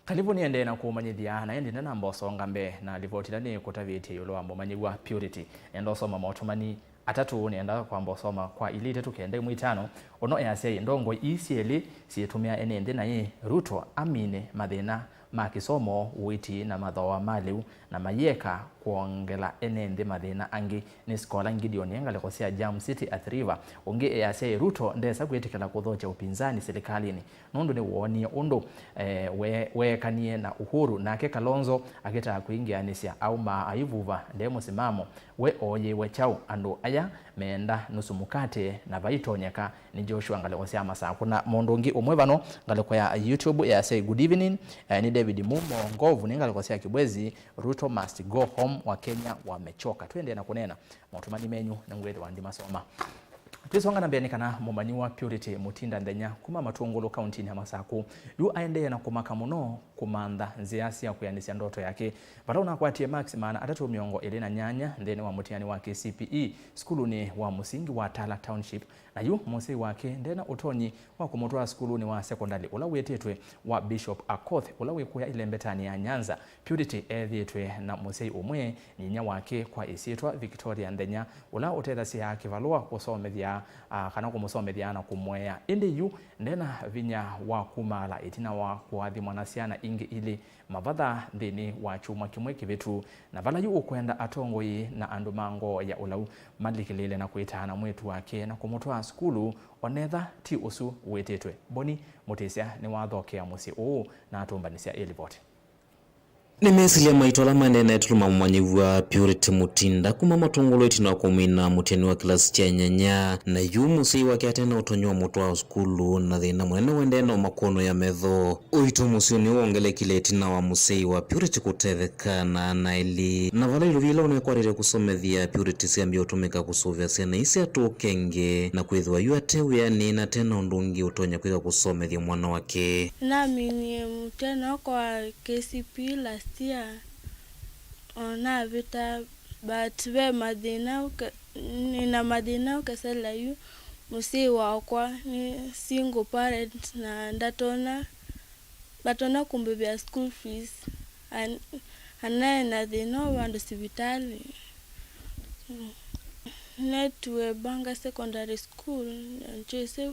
Kalivu nĩendee na kũmanyĩthya, na ĩndĩ ndanamba ũsonga mbee na livoti ĩla nĩkũtavĩtye ĩũlũ wa mũmanyĩw'a Purity, nĩenda ũsoma maũtũmani atatũ. Nĩenda kwamba ũsoma kwa ilĩ itatũ kenda ĩmwe itano. Ũno easya ĩ, ndongoi ii syelĩ syĩtũmĩa ene nthĩ naĩ, Ruto amine mathĩna ma kĩsomo, ũiiti na mathooa ma lĩu, na mayĩeka kwongela ene nthĩ mathĩna angĩ. Nĩ Scholar Gideon e ngalĩko sya Jam City, Athi River. Ũngĩ easya ĩ, Ruto ndesa kwĩtĩkĩla kũthokya upinzani silikalĩnĩ nũndũ nĩwoonie ũndũ, eh, we-, weekanie na Uhuru, nake Kalonzo akĩtaa kwĩngĩanĩsya aumaa aivuva nde mũsimamo. We ooyĩwe kyaũ? Andũ aya meenda nusu mkate na vaitonyeka. Nĩ Joshua ngalĩko sya Masakũ. Na mũndũ ũngĩ ũmwe vano ngalĩko ya YouTube easya, "Good evening, eh, nĩ David Mumo Ngovu, nĩ ngalĩko sya Kibwezi, Ruto must go home, Wakenya wamechoka." Twendee na kũneena, maũtũmani menyu nĩngwĩthĩwa ndimasoma. Tũisonga na mbee nĩ kana mũmanyĩw'a Purity Mutinda Nthenya kuma Matũngũlũ kauntinĩ ya Masakũ yu aendee na kũmaka mũno kũmantha nzĩa sya kwĩanĩsya ndoto yake, vala ũnakwatie marks maana atatũ mĩongo ĩlĩ na nyanya nthĩnĩ wa mũtiani wa K C P E sukulunĩ wa mũsingi wa Tala Township, na yu mũsyai wake ndena ũtonyi wa kũmũtwaa sukulunĩ wa sekondalĩ ũla wĩtĩtwe wa Bishop Akoth, ũla wĩ kũya ĩlembetanĩ ya Nyanza. Purity ethĩĩtwe na mũsyai ũmwe, nyinyia wake kwa ĩsyĩtwa Victoria Nthenya, ũla ũtethasya kĩvalũa kũsomethya, a, kana kũmũsomethya na kũmũea. Ĩndĩ yu ndena vinya wa kumaala ĩtina wa kũathimwa na syana ingĩ ilĩ mavatha nthĩnĩ wa kyumwa kĩmwe kĩvĩtu, na vala yu ũkwenda atongoi na andũ ma ngoo ya ũlau malikĩlĩĩle na kwĩtaana mwĩĩtu wake na kũmũtwaa sukulu, onetha ti ũsu wĩtĩtwe. Boni Mũtĩsya nĩwathokea mũsyĩ ũũ na atũmbanĩsya ĩ livoti. Nĩ mesĩlya maitũ ala maendee na ĩtũlũma mũmanyĩw'a Purity Mutinda kuma Matũngũlũ ĩtina wa kũmina mũtiani wa kĩlasi kya nyanya, na yu mũsyai wake atena ũtonyi wa mũtwaa sukulu, na thĩna mũnene ũendee na ũmakũnũ ya metho. Ũito mũsyĩ nĩwongelekile ĩtina wa mũsyai wa Purity kũtetheka na ana elĩ, na vala ilovi ila ũnekwatĩte kũsomethya Purity syambie ũtũmĩka kũsũvĩa syana ii syatũũkenge, na kwĩthĩwa yu ate wĩanĩ na atena ũndũ ũngĩ ũtonya kwĩka kũsomethya mwana wake. Naminie mũtiani wakwa wa K C P E last year, o navĩta, but ve mathĩna ũke-, nĩna mathĩna ũkesela yu mũsyai wakwa nĩ single parent na ndatonya, ndatonya kũmbĩvĩa school fees, an-, anaĩ na thĩna wa vandũ sivitalĩ. Netue Banga Secondary School, na nkyĩsĩ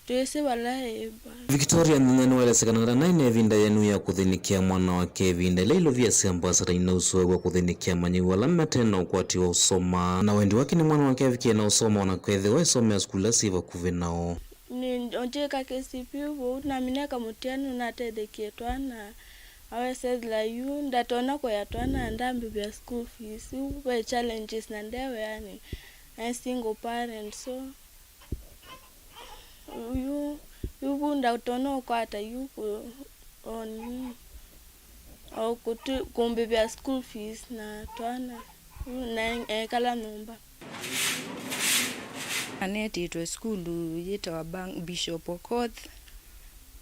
Twĩsĩ vala ĩ. Victoria Nthenya nĩwaelesya kana ndanaĩ na ĩvinda yĩanu ya kũthĩnĩkĩa mwana wake ĩvinda ĩla ilovia sya ambasada inausũĩwa kũthĩnĩkĩa manyĩw'a ala mate na ũkwati wa ũsoma, na wendi wake nĩ mwana wake avikie na ũsoma o na kwĩthĩwa ĩsomea sukulu ila syĩ vakuvĩ nao. Nĩ onjĩka K C P E vau, namineka mũtiani ũnatethekie twana, awesethela yu ndatonya kũya twana ndambĩvĩa school fees, yu ve challenges na nde wĩanĩ, naĩ single parent, so Yu, yu vu ndatonya ũkwata yu kũ-, o nini, o kũtũ-, kũmbĩvĩa school fees na twana, yu na ekala nyũmba. Anetĩtwe sukulu yĩtawa Bang-, Bishop Okoth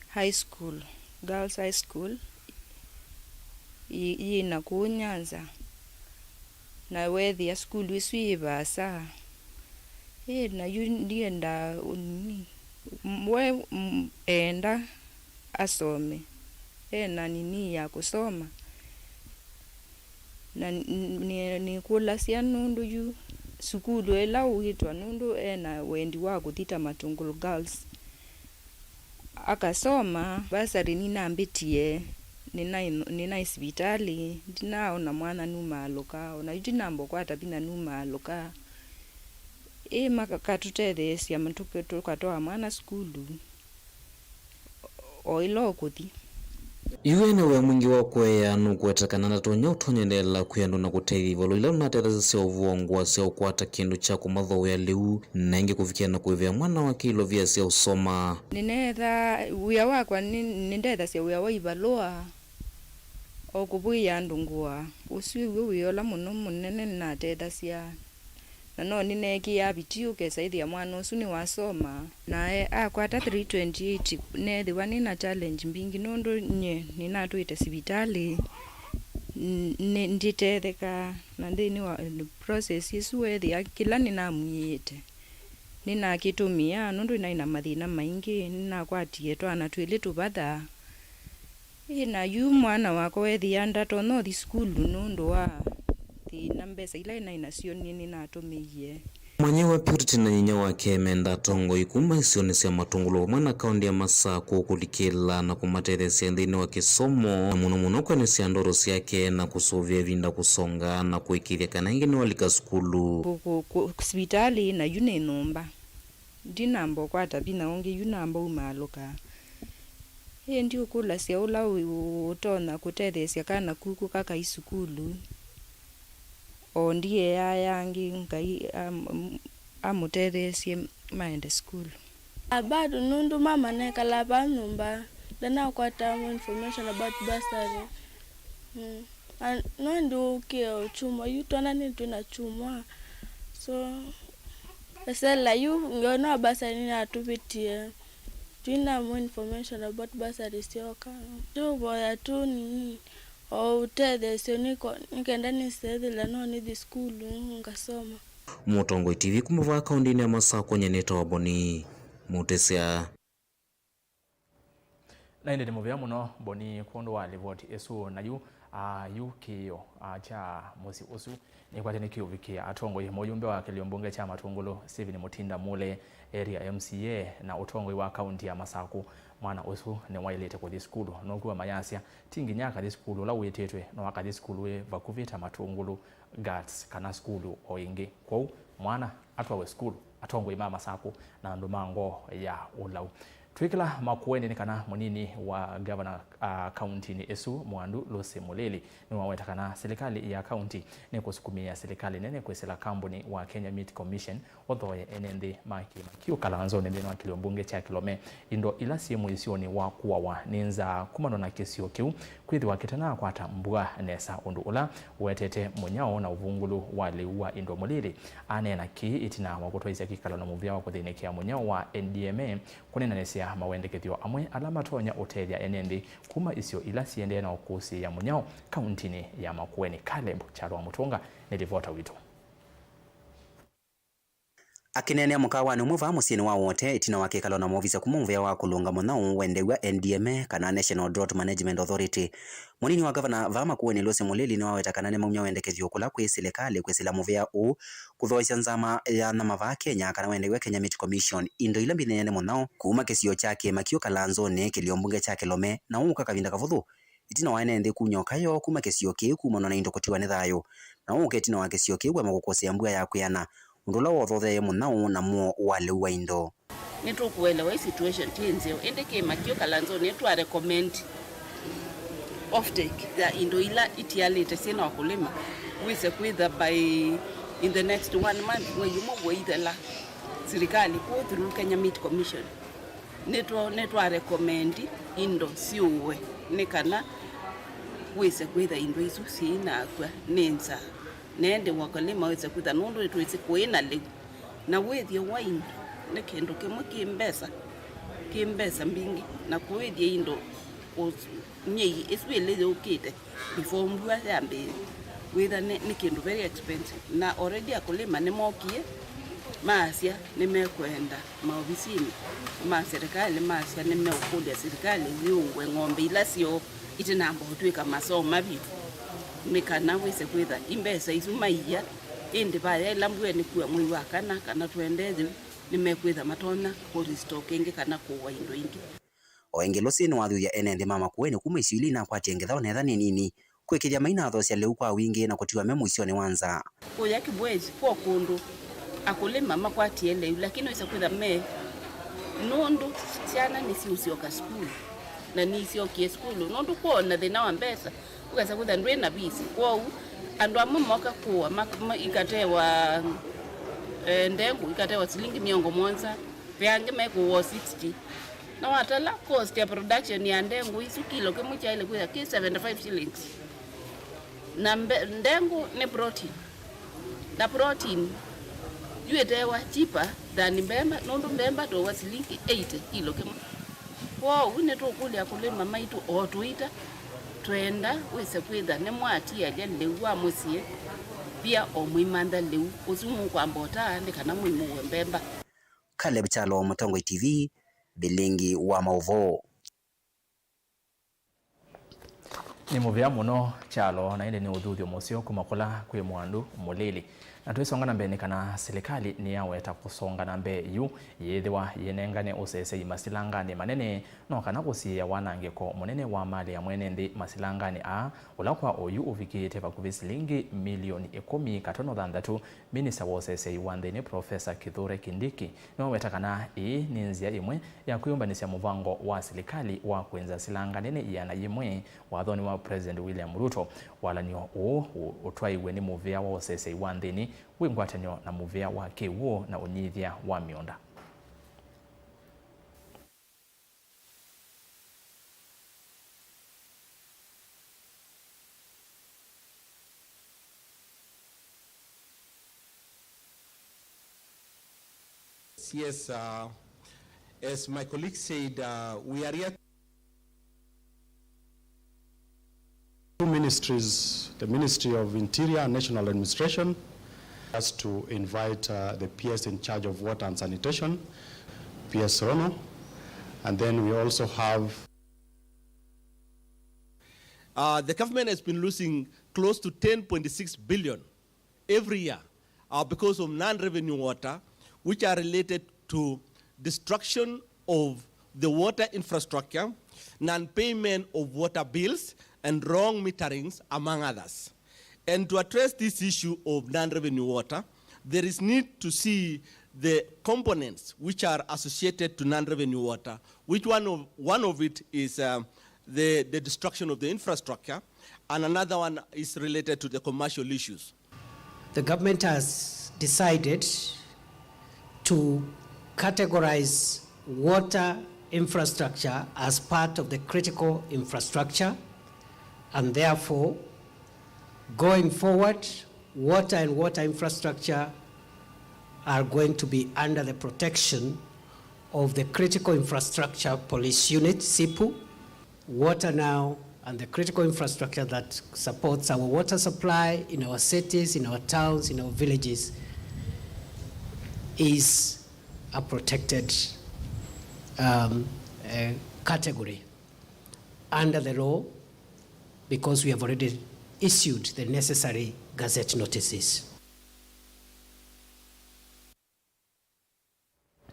High School, Girls High School, yĩ, yĩ na kũu Nyanza. Na weethĩa sukulu ĩsu yĩ vaasa, ĩ, na yu ndienda ũnini. M-, we, m-, eenda asome, e na nini ya kũsoma. Na n-, n-, nĩ-, nĩkũlasya nũndũ yu sukulu ĩla ũwĩtwa, nũndũ e na wendi wa kũthi ta Matũngũlũ Girls. Akasoma, bursary nĩnambĩtie, nĩnaĩ, nĩnaĩ sivitalĩ, ndinaaona mwana numaalũka, o na yu ndinamba ũkwata vinya numaalũka. Ĩ, makatũtetheesya, tũke-, tũkatwaa mwana sukulu, o ĩla ũkũthi. Yu ena wĩa mwingĩ wa kũea, nũkũweta kana ndatonya ũtonyelela kwĩ andũ na kũtethya ivalũa ila ũnatethasya sya ũvũa ngũa sya ũkwata kĩndũ kya kũmathooea lĩu, na ĩngĩ kũvikĩa na kũĩvĩa mwana wake ilovia sya ũsoma. Nĩneetha wĩa wakwa, nĩ-, nĩndethasya wĩa wa ivalũa, o kũvũĩa andũ ngũa. Ũsu wĩw'o wĩa ũla mũno mũnene nĩnatethasya. Na no nĩneekĩaa vitii ũkesa ĩthĩa mwana ũsu nĩwasoma. Na e-, akwata three twenty-eight, neethĩwa nĩ na challenge mbingĩ nũndũ nyie nĩnatwĩte sivitalĩ, n-, nĩ-, nditethekaa. Na nthĩnĩ wa process ĩsu weethĩa kĩla nĩnamwiĩte, nĩnakĩtũmĩaa nũndũ naĩ na mathĩna maingĩ. Nĩnakwatie twana twĩlĩ tũvatha. Ĩ, na yu mwana wakwa weethĩa ndatonya ũthi sukulu nũndũ wa thĩna, mbesa ila naĩ nasyo nĩ-, nĩnatũmĩie. Manyĩw'a Purity na nyinyia wake menda atongoi kuma isionĩ sya Matũngũlũ vamwe na kaũntĩ ya Masakũ kũlikĩla na kũmatetheesya nthĩnĩ wa kĩsomo, na mũno mũno kwenĩsya ndoto syake na kũsũvĩa ĩvinda kũsonga na kũĩkĩĩthya kana ĩngĩ nĩwalika sukulu. Kũ-, kũ-, kũ-, sivitalĩ na yu nĩ nyũmba. Ndinamba ũkwata vinya ũngĩ, yu namba umaalũka. Ĩĩ, ndiũkũlasya ũla ũ-, ũtonya kũtetheesya kana kuku kakai sukulu, o ndiĩaa angĩ, Ngai am-, am-, amũtetheesye maende sukulu. Ah, bado nũndũ mama nekalaa vaa nyũmba, ndanakwata more information about bursary. Mm. And no ndiũkĩe o kyumwa, yu twana nĩ twĩ na kyumwa. So, Esela yu ngeona bursary nĩnatũvĩtie. Twina more information about bursary syoka. Tũvoya tu nini o ũtetheesyo nĩko-, nĩkenda nĩsethĩla no nĩthi sukulu ngasoma. Mũtongoi T V kuma vaa kaũntĩnĩ ya Masakũ, nyie nĩtawa Boni Mũtĩsya. Na ĩndĩ nĩ mũvea mũno Boni kwondũ wa livoti ĩsu. Na yu, a, yu kĩĩo, a, kya mũsyĩ ũsu nĩkwatene kĩũvikĩa atongoi. Mũyumbe wa kĩlio mbunge kya Matungulu, Stephen Mutinda Mule, area M C A, na ũtongoi wa kaunti ya Masakũ, mwana ũsu nĩwaĩlĩte kũthi sukulu. Nũkw'a mayasya, ti nginya akathi sukulu ũla wĩtĩtwe, no akathi sukulu wĩ vakuvĩ ta Matungulu, Guards, kana sukulu o ĩngĩ. Kwoou mwana atwawe sukulu, atongoi ma Masakũ na andũ ma ngoo ya ũlau. Twĩkĩla Makueni nĩ kana mũnini wa ngavana, a, kauntinĩ ĩsu, Mwandu Lucy Mulili, nĩwaweta kana silikalĩ ya kaunti nĩkũsukumĩĩa silikalĩ nene kwĩsĩla kambuni wa Kenya Meat Commission ũthooe ene nthĩ ma kĩĩma kĩu Kalanzonĩ nthĩnĩ wa kĩlio mbunge kya Kilome indo ila syĩ mũisyonĩ wa kũawa nĩ nzaa kumana na kĩsio kĩu kwĩthĩwa kĩtanakwata mbua nesa, ũndũ ũla ũetete mũnyao na ũvungũlu wa lĩu wa indo. Mulili aneena kĩĩ ĩtina wa kũtwaĩsya kĩkalo na mũvĩa wa kũthĩnĩkĩa mũnyao wa N D M A kũneenanĩsya mawendekethyo amwe ala matonya ũtethya ene nthĩ kuma isio ila siendee na ũkũsĩĩa mũnyao kauntinĩ ya Makueni. Caleb Kyalo wa Mũtũnga nĩ livota witũ. Akĩneenea mũkawanĩ ũmwe vaa mũsyĩnĩ wa Wote ĩtina wa kĩkalo na maovisa kuma mũvĩa wa kũlũnga mũnyao wendew'a N D M A, kana National Drought Management Authority, mũnini wa ngavana vaa Makueni Lucy Mulili nĩwaweta kana nĩmaumya wendekethyo kũla kwĩ silikalĩ kwĩsĩla mũvĩa ũũ kũthooesya nzama ya nyama vaa Kenya, kana wendew'a Kenya Meat Commission indo ila mbineeny'a nĩ mũnyao kuma kĩsio kya kĩĩma kĩu Kalanzonĩ, kĩlio mbunge kya Kilome, na ũũka kavinda kavũthũ ĩtina wa ene nthĩ kumya ũkayo kuma kĩsio kĩu kumana na indo kũtiwa nĩ thayũ, na ũũka ĩtina wa kĩsio kĩu kũema kũkũsĩa mbua ya kwĩana, ũndũ ũla wothotheeie mũnyao na mũo wa lĩu wa indo. Nĩtũkũelewa ĩ situation ti nzeo, ĩndĩ kĩĩma kĩu Kalanzonĩ nĩtwa recommend offtake ya indo ila itialĩte syĩna wakulima wĩse kwĩtha by in the next one month, mwei ũmwe ũithela, silikalĩ kũu through Kenya Meat Commission nĩtwa, nĩtwa recommend indo syũwe nĩ kana wĩse kwĩtha indo isu syĩinakw'a nĩ nzaa, na ĩndĩ wakulima wĩse kwĩtha, nũndũ nĩtwĩsĩ kũĩ na lĩu. Na wĩthyo wa indo nĩ kĩndũ kĩmwe kĩ mbesa, kĩ mbesa mbingĩ, na kũĩthya indo ũs-, myei ĩsu ĩlĩ yũkĩte before mbua yambĩĩe, wĩtha nĩ, nĩ kĩndũ very expensive. Na already akulima nĩmokie, maasya nĩmekwenda maovisinĩ ma serikali, maasya nĩmeũkũlya serikali yĩũwe ng'ombe ila syoo itinamba ũtw'ĩka masoma vyũ, nĩ kana wĩse kwĩtha imbesa isu maia, ĩndĩ vaya ĩla mbua nĩkua mwei wa kana, kana tũendee yĩu, nĩmekwĩtha matonya kũ restock ĩngĩ kana kũũa indo ingĩ. O ĩngĩ, Lucy nĩwathuthya ene nthĩ ma Makueni kuma isio ila inakwatie ngetha o na ethĩwa nĩ nini, kwĩkĩthya mainathoosya lĩu kwa wingĩ na kũtiwa me mũisyonĩ wa nzaa. Kũya Kibwezi, kw'o kũndũ akulima makwatie lĩu, lakini wĩsa kwĩtha me, nũndũ syana nĩsiũsyoka sukulu, na nĩisyokie sukulu, nũndũ kw'o na thĩna wa mbesa, ũkesa kwĩtha ndwĩ na visi. Kwoou andũ amwe moka kũa, ma-, ma-, ikatewa, eh, ndengũ, ikatewa silingi mĩongo mũonza, ve angĩ mekũũa sixty. Na watala cost ya production ya ndengũ isu, kilo kĩmwe kyaĩle kwĩtha kĩ seventy-five shillings. Na mbe-, ndengũ nĩ protein. Na protein yu ĩtewa cheaper than mbemba, nũndũ mbemba tũũa silingi eighty kilo kĩmwe. Kwoou nĩtũkũlya akulima maitũ o tũita, twenda wĩse kwĩtha nĩmwatialya lĩu wa mũsyĩ, pia o mũimantha lĩu ũsu mũkwamba ũtaa nĩ kana mũimũwe mbemba. Caleb Kyalo, Mũtongoi T V, Vilingi wa Maũvoo. Nĩ mũvea mũno Kyalo, na ĩndĩ nĩ ũthuthyo mũseo kuma kũla kwĩ Mwandu Mũlili. Na twĩsonga na mbee nĩ kana silikalĩ nĩyaweta kũsonga na mbee yu yĩĩthĩwa yĩnengane ũseseĩ masilanganĩ manene, no kana kũsiĩĩa wanangĩko mũnene wa malĩ ya mwene nthĩ masilanganĩ aa, ũla kwa oyu ũvikĩĩte vakuvĩ silingi milioni ĩkũmi katono thanthatũ. Minista wa ũseseĩ wa nthĩnĩ, Profesa Kithure Kindiki, nĩwaweta kana ĩĩ nĩ nzĩa ĩmwe ya kwĩyũmbanĩsya mũvango wa silikalĩ wa kwĩnza silanga nene ĩana yĩmwe wathonĩ wa President William Ruto. Walan'yo ũũ ũ-, ũtwaiwe nĩ mũvĩa wa ũseseĩ wa nthĩnĩ wĩ ngwatanĩo na mũvĩa wa kĩw'ũ na ũnyithya wa mĩũnda. Yes, uh, as my colleague said, uh, we are here. Two ministries, the Ministry of Interior and National Administration, has to invite uh, the P S in charge of water and sanitation, P S Rono, and then we also have Uh, the government has been losing close to ten point six billion every year uh, because of non-revenue water, which are related to destruction of the water infrastructure, non-payment of water bills, and wrong meterings, among others. And to address this issue of non-revenue water, there is need to see the components which are associated to non-revenue water, which one of, one of it is uh, the, the destruction of the infrastructure, and another one is related to the commercial issues. The government has decided to categorize water infrastructure as part of the critical infrastructure, and therefore, going forward, water and water infrastructure are going to be under the protection of the Critical Infrastructure Police Unit, CIPU. Water now and the critical infrastructure that supports our water supply in our cities, in our towns, in our villages is a protected um, uh, category under the law, because we have already issued the necessary gazette notices.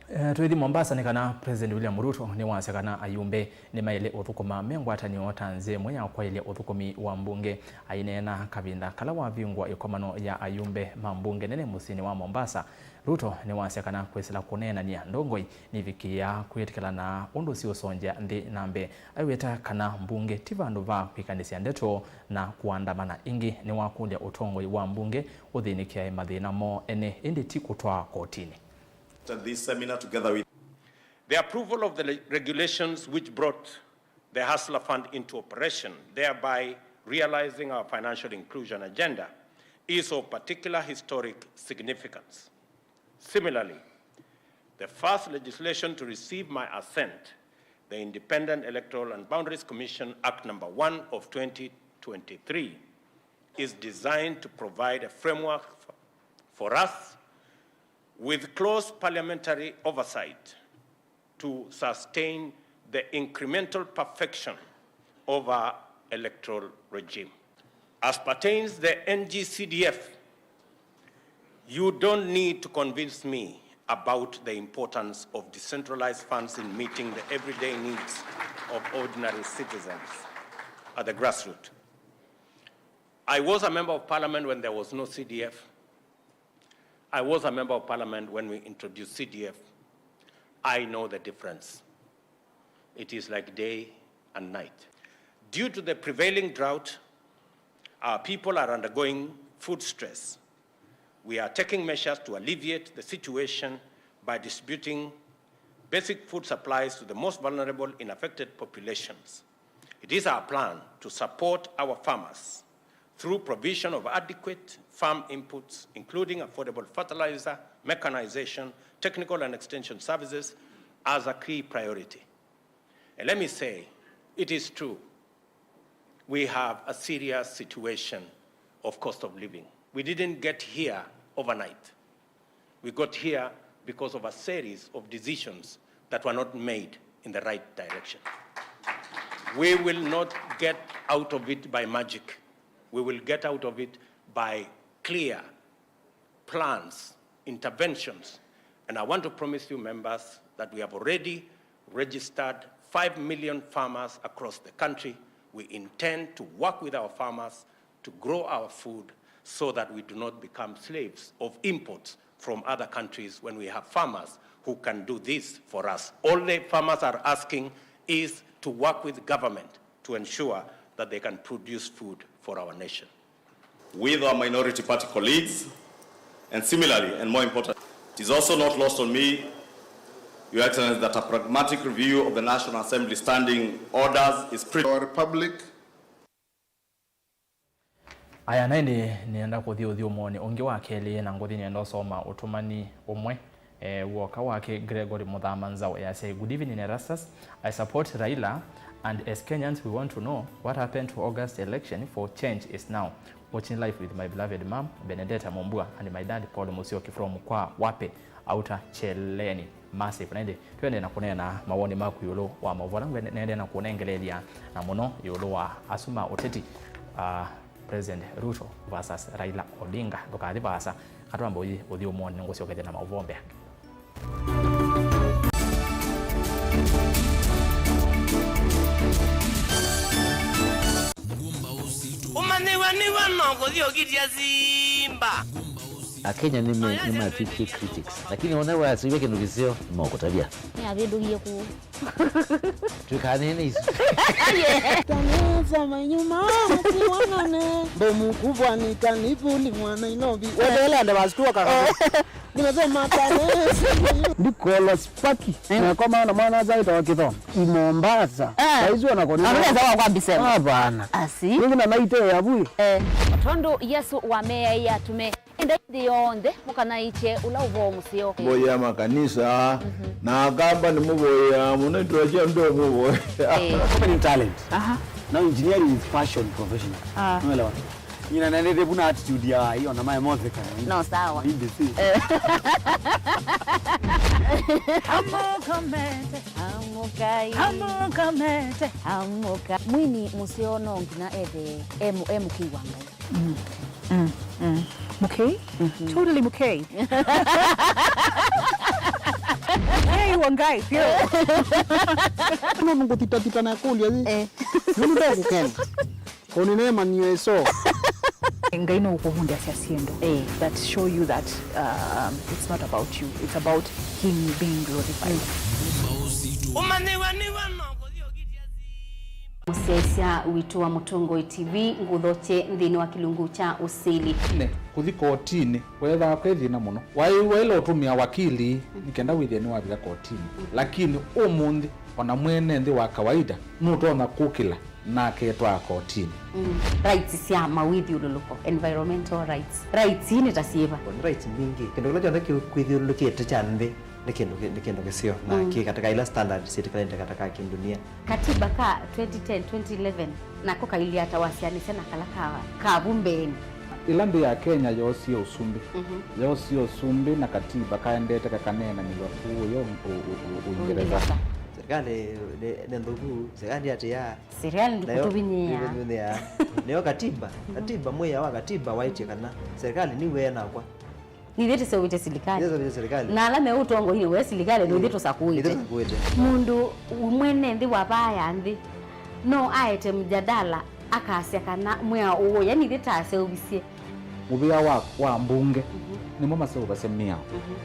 Eh, twĩthi Mombasa nĩ kana President William Ruto nĩwasya kana ayumbe nĩmaĩle ũthũkũma me ngwatanĩo ta nzĩa ĩmwe ya kwaĩlya ũthũkũmi wa mbunge. Aineena kavinda kala wavingwa ĩkomano ya ayumbe ma mbunge nene mũsyĩnĩ wa Mombasa, Ruto nĩwasya kana kwĩsĩla kũneenany'a ndongoi nĩvikĩĩaa kwĩtĩkĩlana ũndũ siũsongya nthĩ na mbee. Aiweta kana mbunge ti vandũ va kwĩkanĩsya ndeto na kũandamana. Ĩngĩ nĩwakũlya ũtongoi wa mbunge ũthĩnĩkĩae mathĩna moo ene, ĩndĩ ti kũtwaa kotinĩ. This seminar together with the approval of the le-, regulations which brought the Hustler Fund into operation, thereby realizing our financial inclusion agenda, is of particular historic significance. Similarly, the first legislation to receive my assent, the Independent Electoral and Boundaries Commission Act number one of twenty twenty-three, is designed to provide a framework f-, for us with close parliamentary oversight to sustain the incremental perfection of our electoral regime. As pertains the N G C D F, you don't need to convince me about the importance of decentralized funds in meeting the everyday needs of ordinary citizens at the grassroots. I was a member of parliament when there was no C D F. I was a member of parliament when we introduced C D F. I know the difference. It is like day and night. Due to the prevailing drought, our people are undergoing food stress. We are taking measures to alleviate the situation by distributing basic food supplies to the most vulnerable in affected populations. It is our plan to support our farmers through provision of adequate farm inputs, including affordable fertilizer, mechanization, technical and extension services, as a key priority. And let me say, it is true, we have a serious situation of cost of living. We didn't get here overnight. We got here because of a series of decisions that were not made in the right direction. We will not get out of it by magic. We will get out of it by clear plans, interventions. And I want to promise you, members, that we have already registered five million farmers across the country. We intend to work with our farmers to grow our food so that we do not become slaves of imports from other countries when we have farmers who can do this for us. All the farmers are asking is to work with government to ensure that they can produce food for our nation. With our minority party colleaves, and similarly, and more important, it is also not lost on me, Your Excellency, that a pragmatic review of the National Assembly Standing Orders is critical. Our Republic. Aya, na ĩndĩ nĩenda kũthi ũthyũmũonĩ ũngĩ wa kelĩ, na ngũthi nĩenda ũsoma ũtũmani ũmwe Eh, woka wake Gregory Muthama Nzau easya, "Good evening, Erastus. I support Raila, and as Kenyans we want to know what happened to August election, for change is now. Watching live with my beloved mom, Benedetta Mumbua, and my dad, Paul Musyoki from Kwa Wape, Outer Cheleni. Massive." Na ĩndĩ, twende na kũneena mawoni maku ĩũlũ wa maũvoo ala ngwendete na kũnengeleelya, na mũno ĩũlũ wa asu ma ũteti, ah, President Ruto versus Raila Odinga. Ndũkathi vaasa, katwamba ũthi ũthyũmũonĩ, nĩngũsyokethya na maũvoo mbee. Ũmanyĩw'a nĩw'o no kũthi ũkitya simba. Akenya nĩme-, nĩmatwĩkie critics, lakini ona wasĩw'a kĩndũ kĩseo, nĩmakũtavya. Nĩavĩndũkie kũu. Twĩkaanene isu. Tanesa manyuma masiwanane. Bomu kubwa ni kanivuli mwa Nairobi. Wewe lende basi tu wakaka. Nimesema Tanesa. Ndikola spaki. Eh. Na kwa maana mwana azaita wa Kithoma. I Mombasa. Eh. Saizi wanakonena. Anaweza kwa kwa bisema. Hapana. Asi. Ningi na naite ya bui. Eh. Tondũ Yesu wameaĩa atume, endai nthĩ yonthe mũkanaĩkye ũla ũvoo mũseo. Mboya makanisa, mhm, na Akamba nĩmũvoyaa mũno, itũasya ndũmũvoya. Eh. Opening talent. Aha. Now engineering is passion professional. Ah. Unaelewa? Nyina nene debu na attitude ya hiyo na mae mothe kana. No, sawa. Hindi si. Eh. Amũka mete. Amũkai. Amũka mete. Amũka. Mwini mũseo no nginya ethe e mũ-, e mũkĩi wa Ngai. Mm. Mm. Mm. Mũkei? Mhm. Totally mũkei. Mũkei wa Ngai, pio. No nũngũthitathita na kũlya ĩ. Eh. Nũndũ ndokũkena. Kũnĩneemany'a ĩso. Ngai no ũkũvundĩasya syĩndũ, eh, that show you that, um, it's not about you, it's about him being glorified. Mm. Ũmanyĩw'a nĩw'o no kũthi ũkitya simba. Mũsyaĩĩsya witũ wa Mũtongoi T V ngũthokye nthĩnĩ wa kĩlungu kya ũsili. Ne, kũthi kotinĩ weethaa kwĩ thĩna mũno. Waĩ-, waĩle ũtũmĩa wakili nĩ kenda wĩthĩe nĩwavika kotinĩ. Lakini ũmũnthĩ, ona mwene nthĩ wa kawaida nũtonya kũkĩla na aketwaa kotinĩ. Mm. Rights sya mawĩthyũlũlũko, environmental rights. Rights ii nĩ ta syĩva? Nĩ rights mbingĩ. Kĩndũ kĩla kyonthe kĩ-, kwĩthyũlũlũkĩte kya nthĩ nĩ kĩndũ kĩ-, nĩ kĩndũ kĩseo na, mm, kĩ katĩka ila standards sitikalĩte katĩka kĩndunia. Katiba ka twenty ten, twenty eleven nako kailyĩ ata wasyaanĩsya na kala ka, ka vu mbeenĩ? Ĩla nthĩ ya Kenya yoosie ũsumbĩ, mhm, yoosie ũsumbĩ na katiba kaendete kakaneenanĩw'a kũũya ũ-, ũ-, ũ-, ũ-, Ũingereza. Ũingereza. Serikali nĩ, nĩ nthũku, serikali atĩa? Serikali nayo ndĩkũtũvinyĩĩa. Ndĩkũtũvinyĩĩa. Nĩyo katiba, katiba, mwĩao wa katiba waĩtye kana serikali nĩw'o ĩnakwa. Nithyĩ tũseũvĩtye silikalĩ. Nithyĩ tũseũvĩtye silikalĩ. Na ala me ũtongoinĩ we silikalĩ, nithyĩ tũsakũĩte. Nithyĩ tũsakũĩte. Mũndũ mwene nthĩ wa vaa ya nthĩ no aete mjadala akasya kana mwĩao ũũ, yani ithyĩ taseũvisye. Mũvĩa wa, wa mbunge, mhm, nĩmo maseũvasya mĩao. Mhm.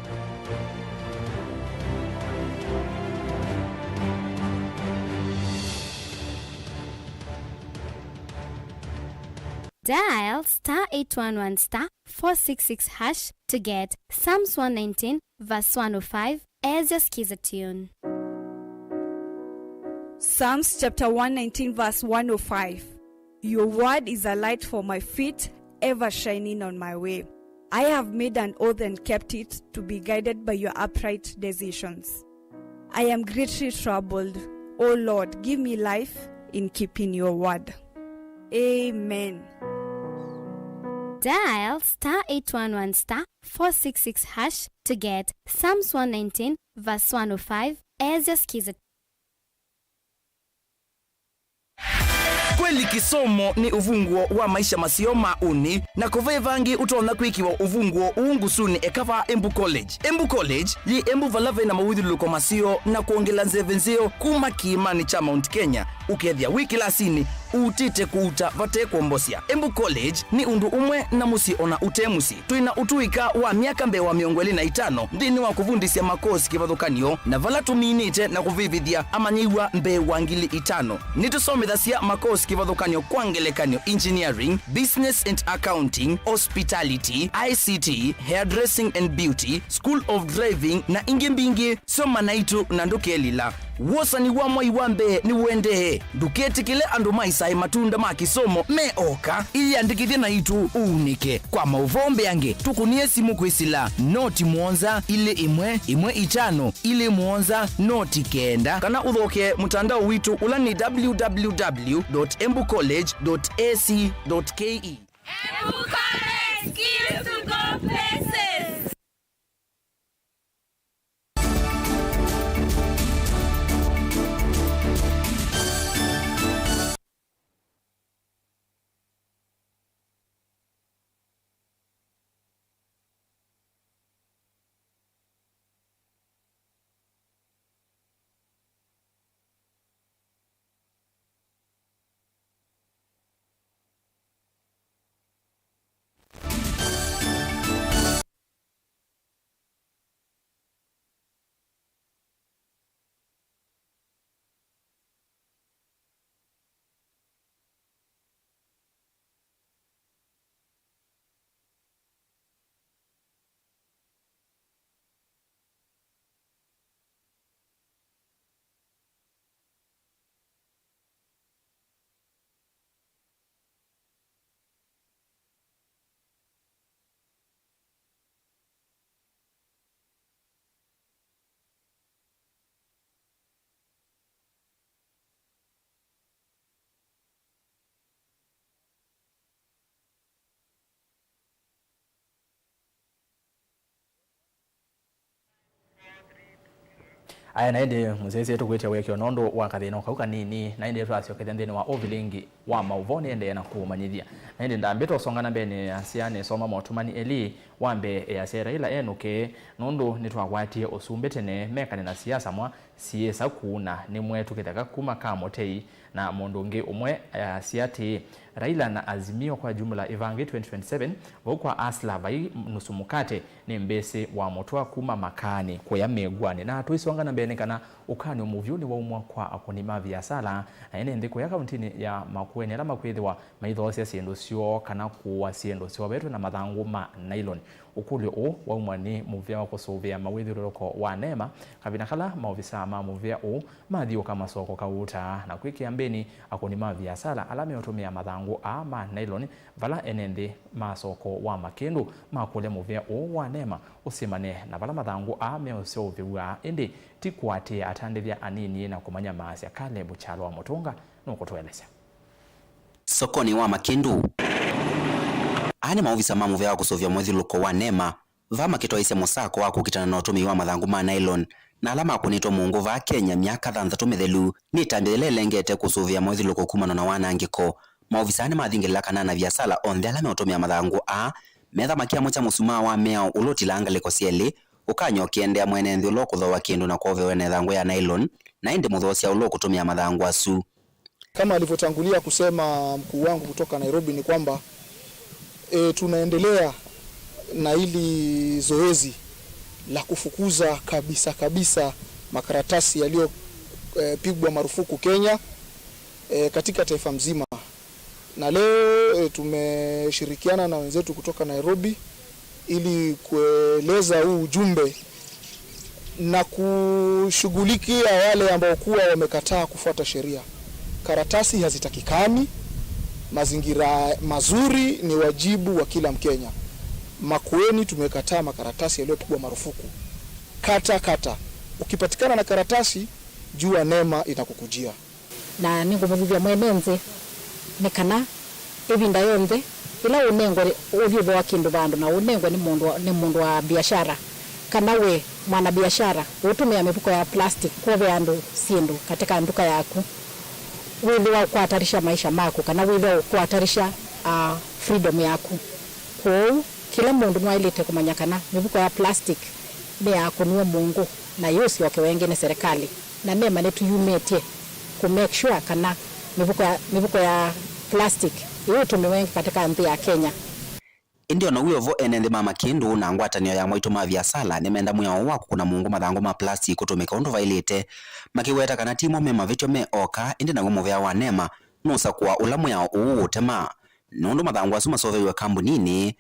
Dial star eight one one star four six six hash to get Psalms one nineteen verse one oh five as your Skiza tune. Psalms chapter one nineteen verse one oh five. Your word is a light for my feet, ever shining on my way. I have made an oath and kept it, to be guided by your upright decisions. I am greatly troubled. O Lord, give me life in keeping your word. Amen. Dial star eight one one star four six six hash to get Psalms one nineteen verse one oh five as your Skiza. Kweli, kĩsomo nĩ ũvunguo wa maisha maseo ma ũnĩ, na kũve vangĩ ũtonya kwĩkĩwa ũvunguo ũũ ngusunĩ eka vaa Embu College. Embu College yĩ Embu, vala ve na mawĩthyũlũlũko maseo na kwongela nzeve nzeo kuma kĩĩmanĩ kya Mount Kenya, ũkethĩa wĩ kĩlasinĩ ũutĩte kũuta vate kwombosya. Embu College nĩ ũndũ ũmwe na mũsyĩ ona ũte mũsyĩ. Twĩ na ũtũĩka wa myaka mbee wa mĩongo ĩlĩ na ĩtano nthĩnĩ wa kũvundĩsya makosi kĩvathũkany'o, na vala tũminĩte na kũvĩvĩthya amanyĩw'a mbee wa ngili itano. Nĩtũsomethasya makosi kĩvathũkany'o, kwa ngelekany'o, engineering, business and accounting, hospitality, I C T, hairdressing and beauty, school of driving, na ingĩ mbingĩ. Soma naitũ na ndũkelila. Wosani wa mwai wa mbee nĩũendee. Ndũketĩkĩle andũ maĩsae matunda ma kĩsomo me oka. Ĩyĩandĩkĩthye naitũ ũunĩke. Kwa maũvoo mbeange, tũkũnĩe simũ kwĩsĩla noti mũonza ilĩ ĩmwe ĩmwe itano ilĩ mũonza noti kenda, kana ũthokee mũtandao witũ ũla nĩ www dot embu college dot ac dot ke. Embu College, skills to go places. Aya, na ĩndĩ mũsyaĩĩsya, tũkwĩtya wĩkĩo nũndũ wa kathĩna o kau kanini, na ĩndĩ twasyokethya nthĩnĩ wa ũvilingi wa maũvoo nĩendee na kũũmanyĩthya. Na ĩndĩ ndambĩte ũsonga na mbee nĩasya nĩsoma Mũtũmani Eli wa mbee easya Raila enũke, nũndũ nĩtwakwatie ũsumbĩ tene mekane na siasa mwa siĩsa kũuna nĩ mwetu kĩtheka kuma ka mũtei. Na mũndũ ũngĩ ũmwe easya atĩĩ, Raila na Azimio kwa jumla ĩvange twenty twenty-seven, vau kwa Asla vai nusu mukate, nĩ mbĩsĩ wa mũtwa kuma makaanĩ kũya mĩw'anĩ. Na tũisonga na mbee nĩ kana ũkany'o mũvyũ nĩwaumwa kwa akũni ma viasala na ene nthĩ kũya kauntinĩ ya Makueni ala makwĩthĩwa maithoosya syĩndũ syoo kana kũũa syĩndũ syovetwe na mathangũ ma nylon. Ũkũlyo ũũ waumwa nĩ mũvĩa wa kũsũvĩa mawĩthyũlũlũko wa NEMA, kavinda kala maovisaa ma mũvĩa ũũ mathiũũka masoko kauta na kwĩkĩa mbĩni akũni ma viasala ala meũtũmĩa mathangũ aa ma nylon vala ene nthĩ ma soko wa Makĩndũ makũlya mũvĩa ũũ wa NEMA ũsimane na vala mathangũ aa meũseũvĩw'a, ĩndĩ ti kũatĩĩa atandĩthya anini na kũmanyamaasya. Caleb Kyalo wa Mũtũnga nũkũtũelesya. Sokonĩ wa Makĩndũ. Aa nĩ maovisa ma mũvĩa wa kũsũvĩa mũthyũlũlũko wa NEMA, vaa makĩtwaĩsya mũsako wa kũkitana na ũtũmĩi wa mathangũ ma nylon na ala makũnĩtwe mũũngũ vaa Kenya myaka thanthatũ mĩthelu. Nĩ ĩtambya yĩla ĩlengete kũsũvĩa mũthyũlũlũko kumana na wanangĩko. Maovisa aa nĩmathingĩlĩla kana anaviasala onthe ala meũtũmĩa mathangũ aa metha makyamũkya mũsumaa wa mĩao ũla ũtilaa ngalĩko syelĩ, ũkany'o ũkĩendeea mwene nthĩ ũla ũkũthooa kĩndũ na kwovewa na ĩthangũ ya nylon, na ĩndĩ mũthoosya ũla ũkũtũmĩa mathangũ asu. Kama alivyotangulia kusema mkuu wangu kutoka Nairobi ni kwamba, e, tunaendelea na hili zoezi la kufukuza kabisa kabisa makaratasi yaliyo, e, pigwa marufuku Kenya, e, katika taifa mzima. Na leo, e, tumeshirikiana na wenzetu kutoka Nairobi ili kueleza huu ujumbe na kushughulikia wale ambao kuwa wamekataa kufuata sheria. Karatasi hazitakikani, mazingira mazuri ni wajibu wa kila Mkenya. Makueni tumekataa makaratasi yaliyopigwa marufuku. Kata, kata. Ukipatikana na karatasi, jua NEMA inakukujia. Na nĩngũmũthuthya mwene nthĩ nĩ kana ĩvinda yonthe ĩla ũnengwe ũthi ũthooa kĩndũ vandũ na ũnengwe nĩ mũndũ wa, nĩ mũndũ wa biashara, kana wĩ mwanabiashara ũtũmĩa mĩvuko ya plastic kũovea andũ syĩndũ katika nduka yaku, wĩthĩwa ũkwatarisha maisha maku kana wĩthĩwa ũkwatarisha, ah, freedom yaku. Kwoou, kĩla mũndũ nĩwaĩlĩte kũmanya kana mĩvuko ya plastic nĩyakũniwe mũũngũ na yĩũsyokewa ĩngĩ nĩ serikali. Na NEMA nĩtũyumĩtye kũ make sure kana mĩvuko ya, mĩvuko ya plastic ĩũtũmĩwa ĩngĩ katika nthĩ ya Kenya. Ĩndĩ o na wĩ o vo, ene nthĩ ma Makĩndũ na ngwatanĩo ya mwaitũ ma viasala nĩmenda mwĩao ũũ wa kũkũna mũũngũ mathangũ ma plastic ũtũmĩka ũndũ vaĩlĩte, makĩweta kana ti mo me mavĩtyo me oka, ĩndĩ naw'o mũvea wa NEMA nũsakũa ũla mwĩao ũũ ũũtema, nũndũ mathangũ asu maseũvĩw'e kambuninĩ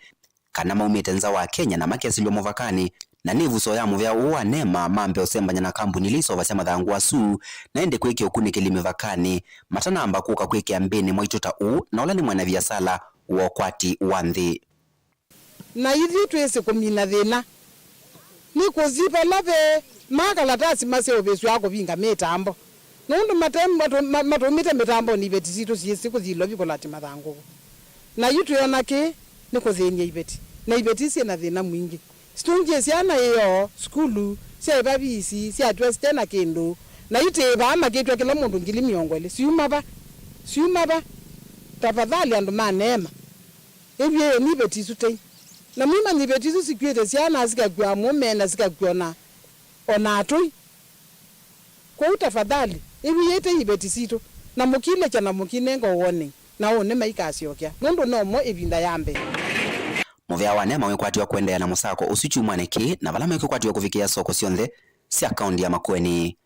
kana maumĩte nza wa Kenya na makesĩlw'a mũvakanĩ Na nĩ ĩvuso ya mũvea ũũ wa NEMA mambe ũsembany'a na kambuni ila isovasya mathangũ asu, na ĩndĩ kwĩkĩa ũkunĩkĩli mĩvakanĩ, matanamba kũka kwĩkĩa mbĩnĩ mwaitũ ta ũũ, na ũla nĩ mwene viasala wa ũkwati wa nthĩ. Na ithyĩ twĩsĩ kũmina thĩna nĩ kũthi vala ve makalatasi maseũvĩsw'a kũvinga mĩtambo, nũndũ mate-, matu-, ma-, matũmĩte mĩtambonĩ iveti sitũ syĩsĩ kũthi Ilovi kũlati mathangũ. Na yu twĩona kĩĩ nĩ kũthĩny'a iveti, na iveti syĩ na thĩna mwingĩ. Situngĩe syana ĩoo, sukulu, syaĩva viisi, syatw'a site na kĩndũ, na itĩĩvaa makĩtw'a kĩla mũndũ ngili mĩongo ĩlĩ. Syuma va? Syuma va? Tafadhali andũ ma NEMA. Ĩvyĩeni iveti isu tei. Na mwĩmanye iveti isu sikw'ĩte syana, sikakw'a amũme, na sikakw'a ona, ona atũi. Kwoou tafadhali, ĩvyĩei tei iveti sitũ, na mũkilekya na mũkinenga warning, na ũnĩ maikasyokea, nũndũ no mo ĩvinda ya mbee. Mũvea wa NEMA wĩkwatĩwa kũendeea na mũsako ũsu kyumwanĩ kĩĩ, na vala mekwĩkwatĩwa kũvikĩa soko syonthe sya kaunti ya Makueni.